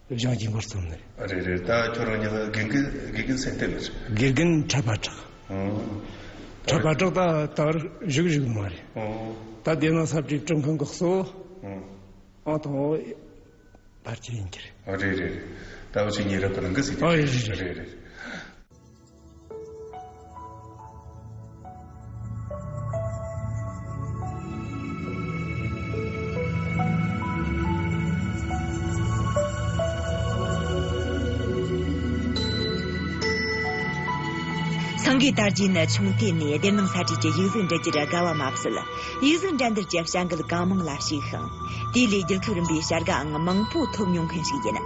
སྦྱང་གི་འགོ་བརྩམས་ནི་རེད། རེད་རེད། ད་ཁྱོད་རང་ཉིད་དགེ་རྒན། དགེ་རྒན་ཟེར་དེ་ནི་རེད། དགེ་རྒན་འཕྲལ་པ་གྲགས། ཨོ། འཕྲལ་པ་གྲགས་ད་ད་བར་བཞུགས་བཞུགས་མ་རེད། ཨོ། ད་སྡེར་ནང་ས་བྲིས་ཁྲིམས་ཁང་གི་གཙོ་བོ། ཨོ། ཨང་དང་པོ་ཕལ་ཆེར་ཡིན་གྱི་རེད། ཨ། རེད་རེད་རེད། ད་འུ་ཆོ་ཉེ་རབས་པ་ནང་གི་ཟེར་གྱི། ཨ། རེད་རེད་རེད། རེད་རེད། སངས་རྒྱས་དར་རྒྱས་ནི་ཆུང་དུས་ནས་སྡེར་ནང་ས་བྲིས་ཀྱི་ཡིག་གཟུགས་འབྲི་རྒྱུར་དགའ་བ་མ་བཟད། ཡིག་གཟུགས་འགྲན་བསྡུར་གྱི་བྱ་འགུལ་གང་མང་ལ་ཞུགས་ཤིང་། དེ་ལས་རྒྱལ་ཁབ་རིམ་པའི་བྱ་དགའང་མང་པོ་ཐོབ་མྱོང་མཁན་ཞིག་ཡིན།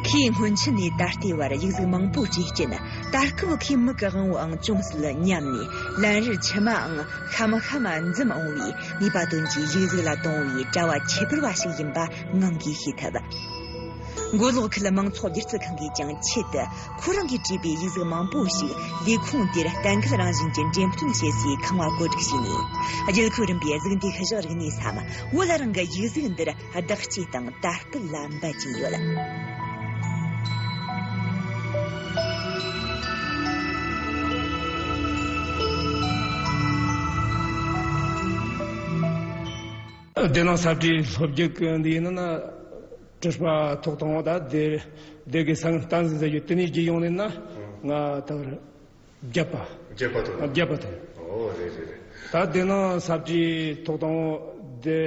ཁོས་སྔོན་ཆད་ནས་ད་ལྟའི་བར་ཡིག་གཟུགས་མང་པོ་བྲིས་རྐྱེན། ད་སྐབས་ཁོའི་མིག་གི་དབང་བོའང་ཅུང་ཟད་ཉམས་ནས། ལན་རེར་མཆི་མའང་ཤམ་ཤམ་འཛུམ་འོང་བའི་ནུས་པ་དོན་གྱིས་ཡིག་གཟུགས་ལ་དུང་བའི་གྲྭ་བ་ཁྱད་པར་བ་ཞིག་ཡིན་པ་ངང་གིས་ཤེས་ཐུབ། མགོ་ལོག་ཁུལ་མང་ཚོགས་སྒྱུ་རྩལ་ཁང་གིས་ཀྱང་ཆེད་དུ་ཁོ་རང་གིས་བྲིས་པའི་ཡིག་གཟུགས་མང་པོ་ཞིག་ལས་ཁུངས་དེར་གཏན་འཁེལ་རང་བཞིན་གྱི་འགྲེམས་སྟོན་བྱེད་སའི་ཁང་བ་བཀོད་སྒྲིག་བྱས་ནས། རྒྱལ་ཁབ་རིམ་པའི་གཟུགས་འདས་ཤུལ་བཞག་རིག་གནས་སམ། བོད་རང་གི་ཡིག་གཟུགས་འདིར་བདག་གཅེས་དང་དར་སྤེལ་ལ་འབད་ཀྱིན་ཡོད། སྡེར་ནང་ས་བྲིས་སློབ་རྒྱུགས་འདི་ཡིན་ན། བྲིས་པ་ཐོག་དང་པོ་ད་སྡེ། སྡེ་དགེ་ས་ངན་བསྟན་འཛིན་ཟེར་རྒྱུ་དེ་ནས་བརྒྱུད་ཡོང་ནས་ན། ང་ད་བར་བརྒྱད་པ། བརྒྱད་པ་དང་། བརྒྱད་པ་དང་། ཨོ། རེད་རེད་རེད། ད་སྡེར་ནང་ས་བྲིས་ཐོག་དང་པོ་སྡེ།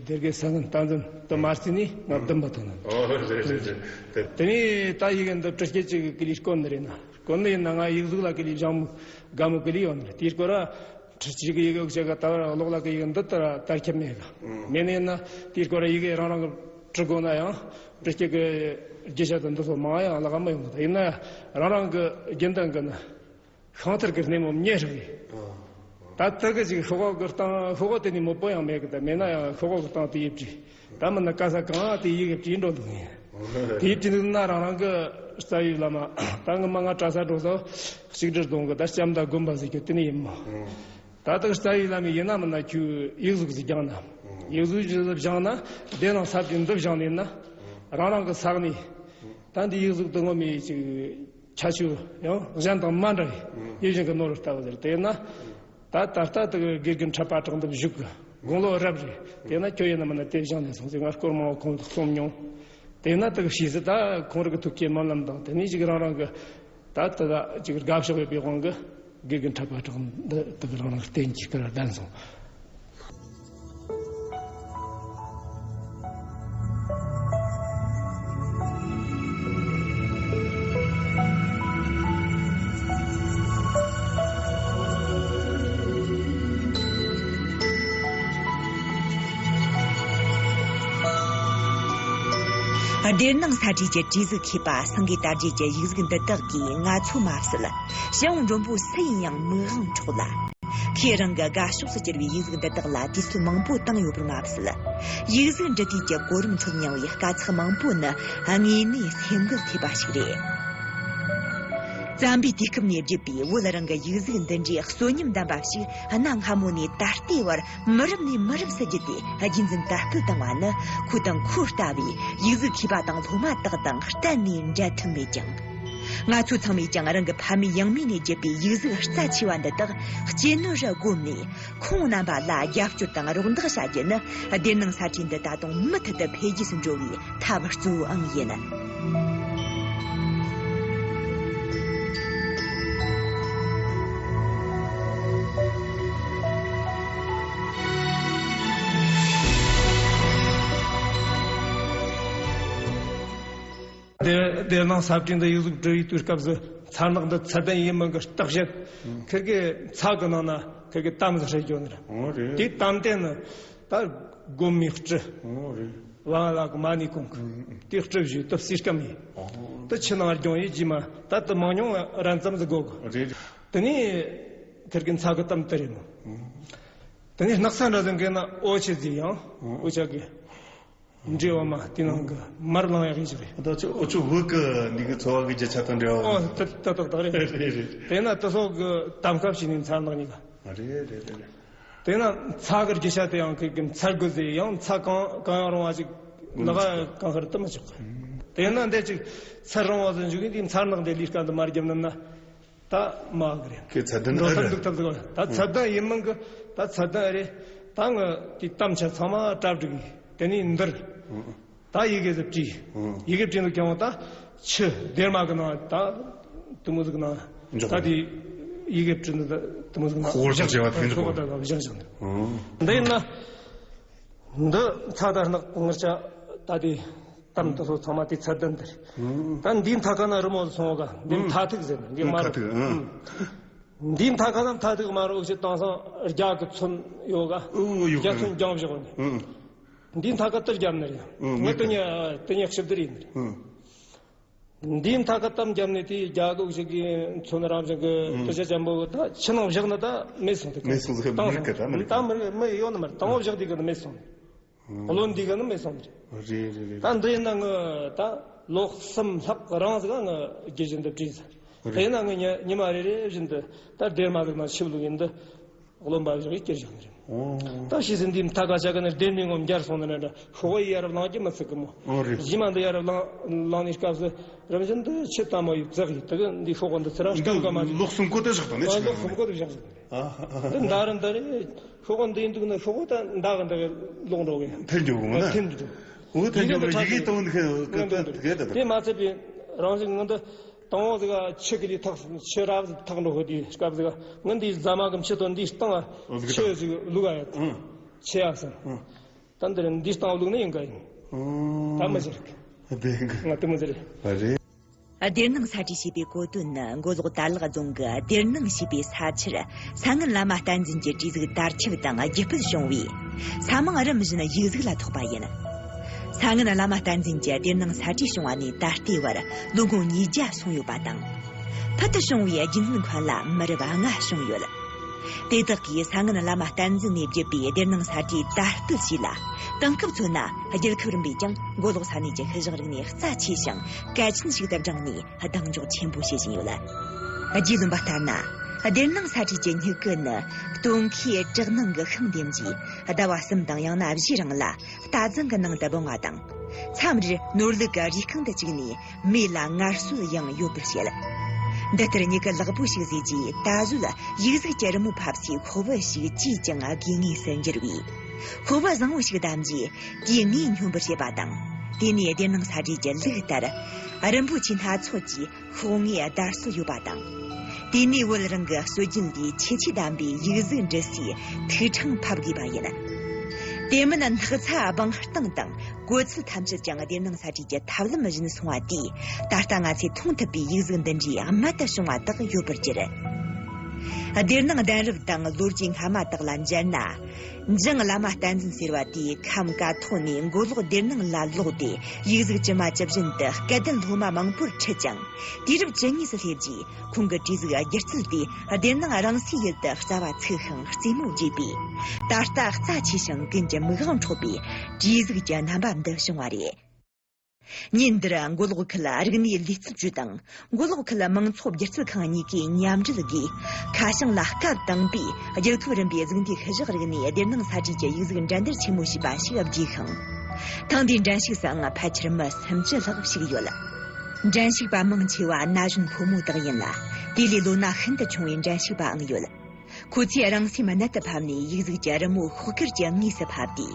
སྡེ་དགེ་ས་ངན་བསྟན་འཛིན་དུ་མ་བརྩིས་ནས་ང་བདུན་པ་དང་། ཨོ། རེད་རེད་རེད། དེ་ནས་ད་ཡི་གེ་འདི་བྲི་སྐད་ཅིག་གི་ལས་དཀོན་ནི་རེད་ན། དཀོན་ནི་ཡིན་ན་ང་ཡིག་གཟུགས་ལ་གི་ལས་སྦྱང་མོ་དགའ་མོ་གི་ལས་ཡོད་ནི་རེད། དེའི་སྐོར་ར་ཁྲི་གཅིག་གི་ཡི་གེ་ཅིག་གི་ད་བར་ཀློག་ལ་གི་ཡི་གེ་འདི་ལྟར་དར་ཁྱབ་མེད་གི། མེད་ནི་ཡིན་ན་དེའི་སྐོར་ར་ཡི་གེ་རང་རང་གི་བྲི་དགོས་ན་ཡང་བྲི་སྐད་གི་རྒྱུ་ཆ་དང་འདི་ཚོ་མང་ཡང་ལ་ག་མ་ཡོང་གི། ད་ཡིན་ན་རང་རང་གི་རྒྱུན་ལྡན་གི་ན། ཤིང་ཐར་གི་སྣེ་མོ་མཉེ་ཧྲིག་གི། ད་ལྟ་གི་ཅིག་ཤོག་ཁག་གི་སྟེང་ཤོག་ཁག་དེ་ནས་མོད་པོ་ཡང་མེད་གི། ད་མེད་ན་ཡང་ཤོག་ཁག་གི་སྟེང་དེ་ཡིབ་ཀྱི། ད་མིན་ན་ག་ས་གང་དེ་ཡི་གེ་བྲིས་འགྲོ་འདུག་ངས། དེ་བྲིས་འདུག་ན་རང་རང་གི་རྩ་བའི་བླ་མ། ད་ངི་མ་ང་གྲྭ་ས་འགྲོ་ས་གཅིག་སྒྲིལ་གདོང་གི་ད་ལྕམ་དང་དགོན་པ་ཟེར་རྒྱུ་དེ་ནས་ཡིན་མོ། ད་ལྟ་རྩ་བའི་བླ་མས་ཡིན་ན་མིན་ན་ཁྱོད་ཡིག་གཟུགས་ཟིག་སྦྱངས་ན། ཡིག་གཟུགས་ཟིག་སྦྱངས་ན་སྡེར་ནང་ས་བྲིས་འདི་སྦྱངས་ནས་ན། རང་རང་གི་ས་གནས། ད་འདི་ཡིག་གཟུགས་དུ་ངོ་མའི་ཅིག་ཁྱད་ཆོས་ཡང་གཞན་དང་མ་འདྲ་བའི་ཡིད་བཞིན་གྱི་ནོར་བུ་ལྟ་བུ་ཟེར། དེས་ན་ད་ད་ལྟ་དུ་དགེ་རྒན་འཕྲད་པ་གྲོགས་འདེབས་བཞུགས་ཀྱི་དགུང་ལོ་རབ་རེད། དེས་ན་ཁྱོད་ཡིན་ན་མིན་ན་དེ་སྦྱངས་ནས་སོང་ཟེར་ང་སྐོར་མང་བོ་ཁོང་དུ་གསུངས་མྱོང་། དེས་ན་དུ་ཕྱིས་སུ་ད་ཁོང་རང་གི་ཐུགས་བསྐྱེད་སྨོན་ལམ་དང་དེ་ནས་ཅིག་རང་རང་གི་ད་ད་ད་ཅིག་དགའ་ཕྱོགས་ཡོད་པའི་དབང་གིས་དགེ་རྒན་འཕྲད་པ་གྲོགས་འདི་དུ་རང་རང་གི་རྟེན་གྱི་སྐར་ལྡན་སོང་། སྡེར་ནང་ས་བྲིས་ཀྱི་བྲིས་གཟུགས་མཁས་པ་སེང་གེ་དར་རྒྱས་ཀྱི་ཡིག་གཟུགས་འདི་དག་གིས་ང་ཚོ་མ་ཟད། ཞི་བོ་མགྲོན་པོ་སུ་ཡིན་ཡང་མིག་དབང་འཕྲོག་ལ། ཁོས་རང་གི་དགའ་ཕྱོགས་སུ་གྱུར་བའི་ཡིག་གཟུགས་འདི་དག་ལ་དུས་ཚོད་མང་པོ་བཏང་ཡོད་པར་མ་ཟད། ཡིག་གཟུགས་འབྲི་དུས་ཀྱི་གོ་རིམ་ཁྲོད་མྱངས་པའི་དཀའ་ཚེགས་མང་པོ་ནི་དངོས་གནས་སེམས་འགུལ་ཐེབས་པ་ཞིག་རེད། བཙན་པོའི་དུས་སྐབས་ནས་བརྒྱུད་པའི་བོད་རང་གི་ཡིག་གཟུགས་འདི་འདྲའི་གསོན་ཉམས་ལྡན་པ་ཞིག་གནའ་སྔ་མོ་ནས་ད་ལྟའི་བར་མི་རབས་ནས་མི་རབས་སུ་བརྒྱུད་དེ་རྒྱུན་འཛིན་དར་སྤེལ་བཏང་བ་ནི། ཁོ་དང་ཁོ་ལྟ་བུའི་ཡིག་གཟུགས་མཁས་པ་དང་སློབ་མ་དག་དང་གཏན་ནས་འབྲལ་ཐབས་མེད་ཅིང་། ང་ཚོ་ཚང་མས་ཀྱང་རང་གི་ཕ་མེས་ཡང་མེས་ནས་བརྒྱུད་པའི་ཡིག་གཟུགས་རྩ་ཆེ་བ་འདི་དག་གཅེས་ནོར་རུ་བསྒོམས་ནས། ཁོང་རྣམ་པ་ལ་རྒྱབ་སྐྱོར་དང་རོགས་འདེགས་བྱ་རྒྱུ་ནི། སྡེར་ནང་ས་བྲིས་འདི་ད་དུང་མུ་མཐུད་དུ་འཕེལ་རྒྱས་སུ་འགྲོ་བའི་ཐབས་གཙོ་བོའང་ཡིན། དེ་དེ་ནང་ས་བཀྲིས་འདི་ཡིག་གཟུགས་འབྲི་བའི་དུས་སྐབས་སུ་མཚར་ནག་འདི་ཚད་ལྡན་ཡིན་མིན་གྱི་བརྟག་དཔྱད་ཁིར་གི་ཚ་གི་ནང་ན་ཁིར་གི་གཏམ་ཟིག་བཤད་རྒྱུ་ནི་རེད། ཨོ་རེད། དེ་གཏམ་དེ་ནི་ད་སྒོམ་མི་སྤྲི། ཨོ་རེད། ཝང་ལ་གི་མ་ནི་གོང་གི་དེ་སྤྲི་བཞུས་དུ་སྲིད་སྐམ་ཡིན། ཨོ། དུ་ཆུ་ནང་རྒྱུང་ཡིན་རྗེས་མ་ད་དུ་མང་ཉུང་རན་ཙམ་ཟིག་དགོ་གི། རེད། དེ་ནས་ཁིར་གི་ཚ་གི་གཏམ་དེ་རེད་མོ། དེ་ནས་སྣག་ཚ་འདྲ་ཟིག་གི་ན་ཨོ་ཆི་ཟིག་ཡང་ཨོ་ཆ་གི་འདྲེ་བ་མ་དེ་ནང་གི་མར་ལང་ཡག་ཡིན་ཞིག་རེད། ད་ཅི་ཨོ་ཆུ་བུ་གི་འདི་གི་འཚོ་བ་གི་རྒྱུ་ཆ་དང་འབྲེལ་བ། ཨོ་ད་ད་ཏག་ཏག་རེད། རེད་རེད། དེ་ན་དུ་སོག་གི་གཏམ་ཁ་བྱས་ནས་མཚར་ནག་གཉིས་ཀ། རེད་རེད་རེད། དེ་ན་ཚ་གི་རྒྱུ་ཆ་དེ་ཡང་གི་གི་མཚར་དགོས་ཟེར་ཡང་ཚ་གང་གང་ཡང་རུང་བ་ཅིག་ལ་ག་གང་ཤར་དུ་མི་ཆོག་གི། དེ་ན་འདི་ཅིག་ཚར་རུང་བ་ཟིག་འཇུག་གི་འདི་མཚར་ནག་འདི་ལས་ཀ་འདི་མ་རྒྱབ་ནི་ན། ད་མ་གི་རེད། ཁྱེད་ཚད་ལྡན་འགྲོ་ཨེ་ཐབས་རེད། འདུག་ཐབས་ཟིག་ད་ཚད་ལྡན་ཡིན་མིན་གི་ད་ཚད་ལྡན་ཨེ་རེད། ད་ང་དེ་གཏམ་ཆ་ཚང་མ་གྲ་སྒྲིག་ཡིན། དེ་ནས་འདིར་ད་ཡི་གེ་ཟིག་བྲིས། ཡི་གེ་བྲིས་འདུག་ཀྱང་ད་ཆུ་སྡེར་མ་གི་ནང་ད་དུ་མོ་ཟིག་ནང་འཇོག་ད་དེ་ཡི་གེ་བྲིས་འདུག་ད་དུ་མོ་ཟིག་ནང་ཤོག་སྒོར་ཆགས་བྱས་པ་ཐེངས་ཤོག་ད་བཞག་བཞག་འདི་ཡིན་ན། འདི་ཚ་དར་ནག་ངར་ཆ་ད་དེ་གཏམ་དུ་ཚོ་ཚང་མ་དེ་ཚད་ལྡན་དེ་རེད། ད་འདིའི་མཐའ་ཁ་ན་རི་མོ་སོང་ག་འདི་མཐའ་ཐིག་ཟེར་ན་འདི་མ་རུ། འདིའི་མཐའ་ཁ་ན་མཐའ་ཐིག་མ་རུ་འུ་ཆེ་དེང་སང་རྒྱ་གི་ཚོན་ཡོད་ག་རྒྱ་ཚོན་རྒྱང་བཞག་ནས་འདིའི་མཐའ་ཁ་དུ་རྒྱབ་ནི་རེད། ངས་དེ་ཉ་དེ་ཉ་ཞིབ་དེ་རེད་ནི་རེད། འདིའི་མཐའ་ཁ་གཏམ་བརྒྱབ་ནས་དེའི་རྒྱ་གི་ཞིག་གི་མཚོན་རང་བཞིན་གི་ཨུམ། དུ་ཆ་ཅན་པོ་གི་ད་ཕྱི་ནང་བཞག་ན་ད་མེད་སོང་དེ་མེད་སོང་ཟེར་བཏང་མི་རིགས་གི་ད་མི་རིགས་ད་མི་རིགས་མི་ཡོད་ནི་མ་རེད། དང་པོ་བཞག་དེ་གི་ནི་མེད་སོང་ནི་རེད། ཨུམ། བློ་འདི་གི་ནི་མེད་སོང་ནི་རེད། རེད་རེད་རེད། ད་འདི་ཡིན་ན་ངི་ད་ལོ་གསུམ་ལྷག་རིང་ཟིག་ངི་རྒྱུ་བཞིན་དུ་བྲིས་ཟེར། རེད། དེ་ཡིན་ན་ངི་ཉི་ཉི་མ་རེ་རེ་བཞིན་དུ་ད་སྡེར་མ་ཟིག་ནང་ཆིབས་ལུག་ཡིན་དུ། རློན་པ་བཞག་གིས་སྐྱེར་བཞག་ནི་རེད། ཨོ། ད་ཤི་ཟིན་དེའི་མཐའ་ཁ་ཆ་ག་ནི་སྡེར་མའི་ངོ་འབྱར་སོང་ནི་རེད། ཤོག་བུ་ཡི་ཡ་རབས་ལང་རྒྱུ་མི་ཚུགས་གི་མོ། ཨོ་རེད། གཞི་མ་འདི་ཡ་རབས་ལང་ལང་ནི་སྐབས་སུ་རིམ་བཞིན་དུ་ཆུ་དྭངས་མོ་ཡི་བཙག་ཡི་དུ་གི་འདི་ཤོག་བུ་འདི་ཚུར་ར་སྐམ་ག་མ་འདི་ལོག་སུམ་ཀོ་དེ་བཞག་དང་ནི་ཨ་ཆུ་ལོག་སུམ་ཀོ་དེ་བཞག་ཟིན་ནི་རེད། ཨ་ཧ་ཧ། འདི་མདའ་རི་འདི་རེད། ཤོག་བུ་འདི་ཡིན་འདུག་ན་ཤོག་བུ་ད་མདའ་གི་འདི་གི་ལོག་འགྲོ་གི། འཐེན་འགྱོ་གི་མ་ན། འཐེན་འགྱོ་གི། འོ་འཐེན་འགྱོ་གི་ཡི་གེ་དང་འདི་གི་གི་གི་དེ་མ་ཚད་པའི་རང་བཞིན་ངོ་འདི། དང་པོ་ཟིག་ཆུ་གི་ལི་ཐག་ཆུ་རབ་ཟིག་ཐག་འགྲོ་ཧོ་དེའི་སྐབས་ཟིག་ངི་འདིའི་ཟ་མ་གི་མཆུ་ཏོ་འདིའི་སྟེང་ཆུ་ཟིག་བླུག་ཨ་ཡ། ཆེ་ཡ་ཟིག་ད་འདིར་འདིའི་སྟེང་བླུག་ནི་ཡིན་ག་ཡིན། ད་མི་ཟེར་གི། ང་དེ་མི་ཟེར། སྡེར་ནང་ས་བྲིས་ཞེས་པའི་གོ་དོན་ནི་མགོ་ལོག་དར་ལག་རྫོང་གི་སྡེར་ནང་ཞེས་པའི་ས་ཆར་ས་ངན་བླ་མ་བསྟན་འཛིན་གྱི་བྲིས་གཟུགས་དར་ཁྱབ་དང་རྒྱུད་སྤེལ་བྱུང་བས། ས་མིང་རིམ་བཞིན་ཡིག་གཟུགས་ལ་ཐོགས་པ་ཡིན། ས་ངན་བླ་མ་བསྟན་འཛིན་གྱི་སྡེར་ནང་ས་བྲིས་བྱུང་བ་ནས་ད་ལྟའི་བར་ལོ་ངོ་ཉིས་བརྒྱ་སོང་ཡོད་པ་དང་། ཕུལ་དུ་བྱུང་བའི་རྒྱུན་ལྡན་མཁན་ལ་མི་རབས་ལྔ་བྱུང་ཡོད། དེ་དག་གིས་ས་ངན་བླ་མ་བསྟན་འཛིན་ནས་བརྒྱུད་པའི་སྡེར་ནང་ས་བྲིས་དར་སྤེལ་བྱས་ལ། དེང་སྐབས་མཚོན་ན་རྒྱལ་ཁབ་རིམ་པས་ཀྱང་མགོ་ལོག་ས་གནས་ཀྱི་ཤུལ་བཞག་རིག་གནས་རྩ་ཆེ་ཞིང་གལ་ཆེན་ཞིག་ཏུ་བགྲངས་ནས་གདེང་འཇོག་ཆེན་པོ་བྱེད་བཞིན་ཡོད། རྒྱུས་ལོན་པ་ལྟར་ན། སྡེར་ནང་ས་བྲིས་ཀྱི་སྨྱུ་གུ་ནི་སྟོན་ཁའི་བྲག་ནང་གི་ཤིང་ལྡེམ་གྱིས་ཟླ་བ་གསུམ་དང་ཡང་ན་བཞིའི་རིང་ལ་རྟ་རྫིང་གི་ནང་དུ་སྦང་བ་དང་། མཚམས་རེར་ནོར་ལུག་གི་རུས་རྐང་དུ་བཅུག་ནས་མེ་ལ་ངལ་གསོ་ཡང་ཡོད་པར་བཤད། འདི་ལྟར་མྱུ་གུ་ལེགས་པོ་ཞིག་བཟོས་རྗེས་ད་གཟོད་ཡིག་གཟུགས་ཀྱི་རི་མོ་ཕབ་སའི་ཁོག་པ་ཞིག་ཅིས་ཀྱང་དགོས་ངེས་སུ་འགྱུར་བས། ཁོག་པ་བཟང་བོ་ཞིག་བདམས་རྗེས་དེའི་ངོས་སྙོམས་པར་བྱེད་པ་དང་། དེ་ནས་སྡེར་ནང་ས་བྲིས་ཀྱི་ལུགས་ལྟར་རིན་པོ་ཆེ་སྣ་ཚོགས་ཀྱིས་ཤོག་ངོས་བརྡར་སྲོལ་ཡོད་པ་དང་། དེ་ནས་བོད་རང་གི་སྲོལ་རྒྱུན་ལས་ཆེ་ཆེ་བདམས་པའི་ཡིག་གཟུགས་འབྲི་སའི་ཐིག་ཕྲེང་ཕབ་དགོས་པ་ཡིན། དེ་མིན་སྣག་ཚ་སྦང་སྟངས་དང་། གོ་ཚུལ་ཐམས་ཅད་ཀྱང་སྡེར་ནང་ས་བྲིས་ཀྱི་ཐབས་ལམ་བཞིན་སོང་བ་དེས་ད་ལྟ་ང་ཚོས་མཐོང་ཐུབ་པའི་ཡིག་གཟུགས་འདི་འདྲའི་རྨད་དུ་བྱུང་བ་དག་ཡོད་པར་གྱུར། སྡེར་ནང་གདན་རབས་དང་ལོ་རྒྱུས་སྔ་མ་དག་ལ་མཇལ་ན། འཇང་བླ་མ་བསྟན་འཛིན་ཟེར་བ་དེས་ཁམས་ཀ་ཐོག་ནས་མགོ་ལོག་སྡེར་ནང་ལ་ལོག་སྟེ་ཡིག་གཟུགས་ཇི་མ་ཇི་བཞིན་དུ་སྐལ་ལྡན་སློབ་མ་མང་པོར་ཁྲིད་ཅིང་དུས་རབས་བཅུ་གཉིས་སུ་སླེབས་རྗེས། ཁོང་གི་བྲིས་གཟུགས་སྒྱུ་རྩལ་དེ་སྡེར་ནང་རང་སའི་ཡུལ་དུ་རྩ་བ་ཚུགས་ཤིང་རྩེད་མོ་རྒྱས་པས། ད་ལྟ་རྩ་ཆེ་ཞིང་ཀུན་གྱི་མིག་དབང་འཕྲོག་པའི་བྲིས་གཟུགས་ཀྱི་རྣམ་པ་འདི་བྱུང་བ་རེད། ཉིན་འདིར་མགོ་ལོག་ཁུལ་རིག་གནས་ལུས་རྩལ་ཅུས་དང་མགོ་ལོག་ཁུལ་མང་ཚོགས་སྒྱུ་རྩལ་ཁང་གཉིས་ཀས་མཉམ་འབྲེལ་སྒོས་ཁ་བྱང་ལ་སྐབས་དང་པོའི་རྒྱལ་ཁབ་རིམ་པའི་གཟུགས་འདས་ཤུལ་བཞག་རིག་གནས་སྡེར་ནང་ས་བྲིས་ཀྱི་ཡིག་གཟུགས་འགྲན་བསྡུར་ཆེན་མོ་ཞེས་པ་ཞིག་བརྒྱུད་ཤིང་། ཐེངས་འདིའི་འགྲན་ཞུགས་སུའང་ཕལ་ཆེར་མི་སུམ་ཅུ་ལྷག་ཞུགས་ཡོད། འགྲན་ཞུགས་པ་མང་ཆེ་བ་ན་གཞོན་ཕོ་མོ་དག་ཡིན་ལ། དེ་ལས་ལོ་ན་ཤིན་ཏུ་ཆུང་བའི་འགྲན་ཞུགས་པའང་ཡོད། ཁོ་ཚོས་རང་སེམས་གནད་དུ་ཕབ་ནས་ཡིག་གཟུགས་ཀྱི་རི་མོ་ཤོག་དཀར་གྱི་ངོས་སུ་ཕབ་སྟེ།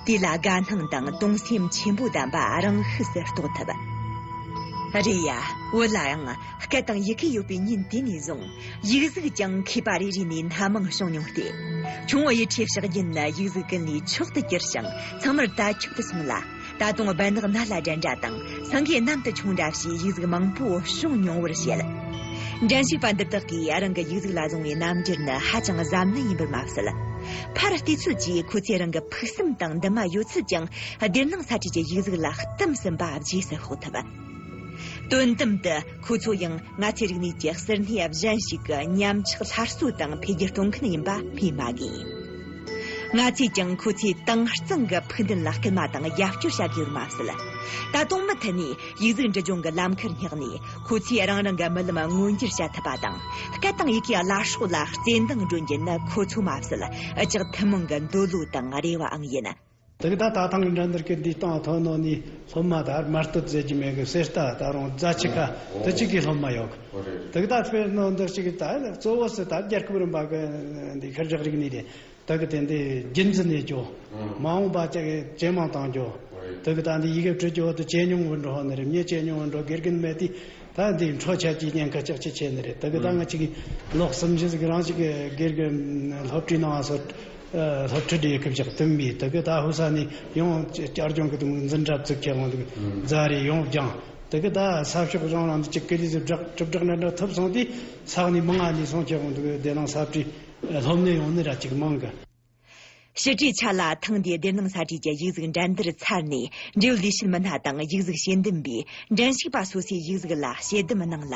དེ་ལ་དགའ་སྣང་དང་གདུང་སེམས་ཆེན་པོ་ལྡན་པ་རང་ཤུགས་སུ་རྟོགས་ཐུབ། རེད་ཡ། བོད་ལའང་སྐད་དང་ཡི་གེ་ཡོད་པའི་ཉིན་དེ་ནས་བཟུང་ཡིག་གཟུགས་ཀྱང་མཁས་པ་རེ་རེ་ནས་སྣ་མང་བྱུང་མྱོང་སྟེ། ཁྱུང་བོ་ཡུལ་ཁྲིའི་ཕྱག་རྒྱུན་ནི་ཡིག་གཟུགས་ཀུན་ལས་མཆོག་ཏུ་གྱུར་ཞིང་ཚང་མར་དར་ཁྱབ་ཏུ་སོང་ལ། ད་དུང་སྦི་ནག་ནཱ་ལ་འགྲན་འདྲ་དང་སེང་གེ་གནམ་དུ་མཆོང་འདྲ་བྱས་ཡིག་གཟུགས་མང་པོ་བྱུང་མྱོང་བར་བཤད། འགྲན་ཞུགས་པ་འདི་དག་གིས་རང་གི་ཡིག་གཟུགས་ལ་བཟུང་བའི་རྣམ་འགྱུར་ནི་ཧ་ཅང་གཟབ་ནན་ཡིན་པར་མ་ཟད། ཕར་བལྟས་ཚོད་ཀྱིས་ཁོ་ཚོས་རང་གི་ཕུགས་བསམ་དང་འདུན་མ་ཡོད་ཚད་ཀྱང་སྡེར་ནང་ས་བཀྲའི་གི་ཡིག་གཟུགས་ལ་གཏིང་ཟབ་པ་རྗེས་སུ་དཔོག་ཐུབ། དོན་དམ་དུ་ཁོ་ཚོ་ཡང་ང་ཚོའི་རིག་གནས་ཀྱི་གསེར་སྣེ་གཞན་ཞིག་གི་ཉམས་ཆག་སླར་གསོ་དང་འཕེལ་རྒྱས་གཏོང་མཁན་ཡིན་པ་སྨོས་མ་དགོས། ང་ཚོས་ཀྱང་ཁོ་ཚོའི་དྭངས་གཙང་གི་ཕུགས་འདུན་ལ་སྐུལ་མ་དང་རྒྱབ་སྐྱོར་བྱ་དགོས་པར་མ་ཟད། ད་དུང་མུ་མཐུད་ནས་ཡིག་གཟུགས་འབྲི་སྦྱོང་གི་ལམ་ཁར་སྙེག་ནས་ཁོ་ཚོས་རང་རང་གི་རྨི་ལམ་མངོན་འགྱུར་བྱ་ཐུབ་པ་དང་། སྐད་དང་ཡི་གེའི་བླ་སྲོག་ལ་བརྩེ་འདང་སྒྲོན་རྒྱུ་ནི་ཁོ་ཚོ་མ་ཟད་འུ་ཅག་ཐུན་མོང་གི་འདོད་བློ་དང་རེ་བའང་ཡིན། དེ་གི་ད་ད་ཐེངས་འགྲན་བསྡུར་གི་འདི་སྟེང་ཐོན་ནོ་ནི་སློབ་མ་ད་མ་སྟོད་ཟེར་གྱི་མེད་གི། གསེར་རྟ་ད་རུང་རྫ་ཆུ་ཁ་དེ་གཅིག་གི་སློབ་མ་ཡོད་གི། དེ་གི་ད་དཔེར་ན་འདི་གཅིག་གི་ད་གཙོ་བོ་སི་ད་རྒྱལ་ཁབ་རིམ་པ་གི་འདི་ཤར་བཞག་རིག་གནས་རེད། དེ་གི་དེ་འདི་རྒྱུན་འཛིན་ནས་ཀྱོ། མ་འོངས་པ་ཅག་གི་ཇེ་མང་བཏང་ཀྱོ། དེ་གི་ད་འདི་ཡི་གེ་བྲི་ཀྱོ་དེ་ཇེ་ཉུང་བུ་འགྲོ་ནི་རེད། མྱི་ཇེ་ཉུང་བུ་འགྲོ། དགེ་རྒན་མེད་དུས་ད་འདི་འཕྲོ་ཆད་ཀྱི་ཉེན་ཁ་ཅག་ཅི་ཆེ་ནི་རེད། དེ་གི་ད་ང་ཅིག་ལོ་གསུམ་བཞི་ཟིག་རང་ཅིག་གི་དགེ་རྒན་སློབ་གྲྭའི་ནང་སོ། སློབ་ཁྲིད་ཡེ་གི་བཞག་དུམ་མི་དེ་གི་ད་ཧུ་ས་ནི་ཡང་བསྐྱར་སྦྱོང་གི་དུམ་འཛིན་གྲྭ་བཙུགས་ཁྱེད་དབང་དུ་རྫ་རེ་ཡོང་སྦྱང་། དེ་གི་ད་ས་ཕྱོགས་གཞུང་རང་དུ་ཅིག་ཀི་ལི་ཟི་བསྒྲགས་གྲུབ་བསྒྲགས་འདྲ་འདྲ་ཐུབ་སོང་དུས་ས་ནི་མང་ང་ནི་སོང་ཁྱེད་དབང་དུ་དེ་ནང་ས་བྲིས་སློབ་གནས་ཡོང་ནི་ར་ཅིག་མང་གི། ཕྱི་དྲོའི་ཆ་ལ་ཐེངས་འདིའི་སྡེར་ནང་ས་བྲིས་ཀྱི་ཡིག་གཟུགས་འགྲན་བསྡུར་ཚར་ནས་འབྲེལ་ཡོད་ལས་བྱེད་མི་སྣ་དང་ཡིག་གཟུགས་དཔྱད་འདེམས་པས་འགྲན་ཞུགས་པ་སོ་སོའི་ཡིག་གཟུགས་ལ་དཔྱད་འདེམས་གནང་ལ།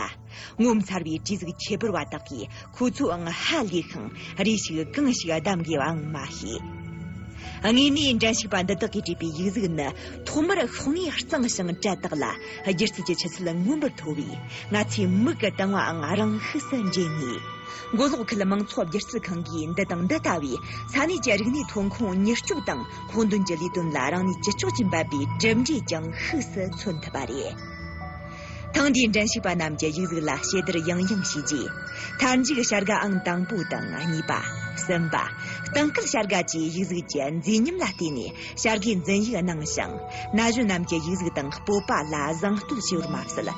ངོ་མཚར་བའི་བྲིས་གཟུགས་ཁྱད་པར་བ་དག་གིས་ཁོ་ཚོའང་ཧ་ལས་ཤིང་རེ་ཞིག་གང་ཞིག་གདམ་དགོས་པའང་མ་ཤེས། དངོས་གནས་འགྲན་ཞུགས་པ་འདི་དག་གིས་བྲིས་པའི་ཡིག་གཟུགས་ནི་ཐོག་མར་ཤོག་ངོས་གཙང་ཞིང་གྲལ་དག་ལ་སྒྱུ་རྩལ་གྱི་ཆུ་ཚད་མངོན་པར་མཐོ་བས་ང་ཚོའི་མིག་གི་དང་བའང་རང་ཤུགས་སུ་འདྲེན་ངེས། མགོ་ལོག་ཁུལ་མང་ཚོགས་སྒྱུ་རྩལ་ཁང་གིས་འདི་དང་འདི་ལྟ་བུའི་ས་གནས་ཀྱི་རིག་གནས་ཐོན་ཁུངས་མྱུར་སྐྱོབ་དང་དཔོག་འདོན་གྱི་ལས་དོན་ལ་རང་ནུས་ཅི་ལྕོགས་ཀྱིས་འབད་པའི་གྲུབ་འབྲས་ཀྱང་ཤུགས་སུ་མཚོན་ཐུབ་པ་རེད། ཐེངས་འདིའི་འགྲན་ཞུགས་པ་རྣམས་ཀྱི་ཡིག་གཟུགས་ལ་ཞེ་བསྡུར་ཡང་ཡང་བྱས་རྗེས། མཐའ་མཇུག་བྱ་དགའ་ཨང་དང་པོ་དང་གཉིས་པ། གསུམ་པ། སྟེང་སྐུལ་བྱ་དགའ་བཅས་ཡིག་གཟུགས་ཀྱི་མཛེས་ཉམས་ལ་བརྟེན་ནས་བྱ་དགའི་འཛིན་ཡིག་གནང་ཞིང་། ན་གཞོན་རྣམས་ཀྱི་ཡིག་གཟུགས་དང་སྤོབས་པ་ལ་བཟང་བསྟོད་བྱས་པར་མ་ཟད།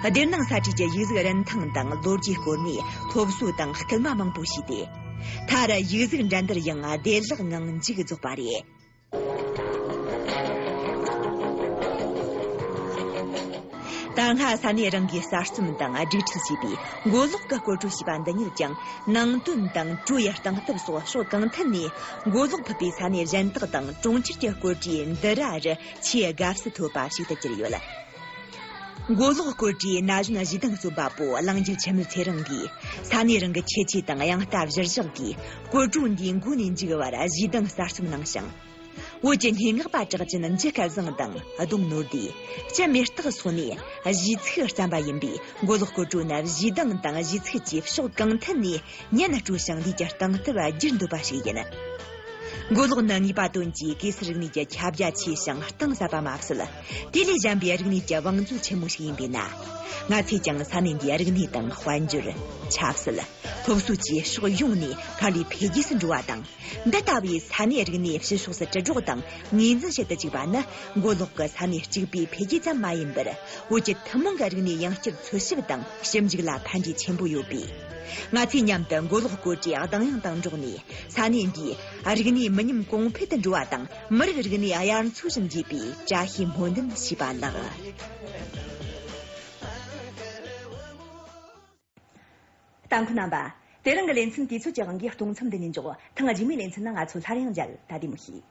སྡེར་ནང་ས་བྲིས་ཀྱི་ཡིག་གཟུགས་རིན་ཐང་དང་ལོ་རྒྱུས་སྐོར་ནས་སློབ་གསོ་དང་སྐུལ་མ་མང་པོ་བྱས་ཏེ། མཐར་ཡིག་གཟུགས་འགྲན་བསྡུར་ཡང་བདེ་བླགངང་མཇུག་རྫོགས་པ་རེད། ད་སྔ་ས་གནས་རང་གིས་གསར་རྩོམ་དང་སྒྲིག་ཁྲིད་བྱས་པའི་མགོ་ལོག་གི་སྐོར་བྲོ་ཞེས་པ་འདི་ཉིད་ཀྱང་ནང་དོན་དང་བྲོ་ཡི་སྟེང་སྟབས་སོགས་ཕྱོགས་གང་ཐད་ནས་མགོ་ལོག་ཕུད་པའི་ས་གནས་གཞན་དག་དང་གྲོང་ཁྱེར་གྱི་སྐོར་བྲོའི་འདི་ར་རུ་ཆེས་དགའ་བསུ་ཐོབ་པ་ཞིག་ཏུ་གྱུར་ཡོད། མགོ་ལོག་སྐོར་བྲོའི་ན་གཞོན་གཞས་གདངས་རྩོམ་པ་པོ་གླང་རྒྱལ་འཆི་མེད་ཚེ་རིང་གིས་ས་གནས་རང་གི་ཁྱད་ཆོས་དང་དབྱངས་རྟ་གཞིར་བཞག་གིས་སྐོར་བྲོ་འདིའི་མགོ་ནས་མཇུག་བར་གཞས་གདངས་གསར་རྩོམ་གནང་ཞིང་། བོད་ཀྱི་སྙན་ངག་པ་གྲགས་ཅན་འཇིགས་སྐལ་བཟང་དང་ལྡོང་ནོར་བདེ། ལྕམ་མེ་སྟག་སོགས་ནས་གཞས་ཚིག་བརྩམས་པ་ཡིན་པས། མགོ་ལོག་སྐོར་བྲོ་ནི་གཞས་གདངས་དང་གཞས་ཚིག་བཅས་ཕྱོགས་གང་ཐད་ནས་ཉན་སྤྲོ་ཞིང་ལུས་ཀྱི་སྟེང་སྟབས་བསྒྱུར་འདོད་པ་ཞིག་ཡིན། མགོ་ལོག་ནི་ངེས་པ་དོན་གྱིས་གེ་སར་རིག་གནས་ཀྱི་ཁྱབ་རྒྱ་ཆེ་ཞིང་གཏིང་ཟབ་པ་མ་ཟད། དེ་ལས་གཞན་པའི་རིག་གནས་ཀྱི་བང་མཛོད་ཆེན་མོ་ཞིག་ཡིན་པས་ན། ང་ཚོས་ཀྱང་ས་གནས་འདིའི་རིག་གནས་དང་དཔལ་འབྱོར། ཆབ་སྲིད། སློབ་གསོ་བཅས་ཕྱོགས་ཡོངས་ནས་སྔར་ལས་འཕེལ་རྒྱས་སུ་འགྲོ་བ་དང་། འདི་ལྟ་བུའི་ས་གནས་རིག་གནས་ཕྱི་ཕྱོགས་སུ་དྲིལ་སྒྲོག་དང་ངོས་འཛིན་བྱེད་དུ་བཅུག་པ་ནི་མགོ་ལོག་གི་ས་གནས་གཅིག་པུའི་འཕེལ་རྒྱས་ཙམ་མ་ཡིན་པར། བོད་ཀྱི་ཐུན་མོང་གི་རིག་གནས་ཡང་བསྐྱར་འཚོལ་ཞིབ་དང་ཞིབ་འཇུག་ལ་ཕན་འབྲས་ཆེན་པོ་ཡོད་པས། ང་ཚོས་མཉམ་དུ་མགོ་ལོག་སྐོར་བྲོའི་གདངས་དབྱངས་དང་འགྲོགས་ནས། ས་གནས་འདིའི་རིག་གནས་མི་ཉམས་གོང་འཕེལ་དུ་འགྲོ་བ་དང་། མི་རིགས་རིག་གནས་དབྱར་མཚོ་བཞིན་རྒྱས་པའི་བཀྲ་ཤིས་སྨོན་འདུན་ཞུས་པ་ལགས། ལྟ་མཁན་རྣམ་པ། དེ་རིང་གི་ལེ་ཚན་དུས་ཚོད་ཀྱི་དབང་གིས་གཏོང་མཚམས་འདི་ནས་འཇོག་ཐེངས་རྗེས་མའི་ལེ་ཚན་ནང་ང་ཚོ་སླར་ཡང་མཇལ། ད་བདེ་མོ་བྱོས།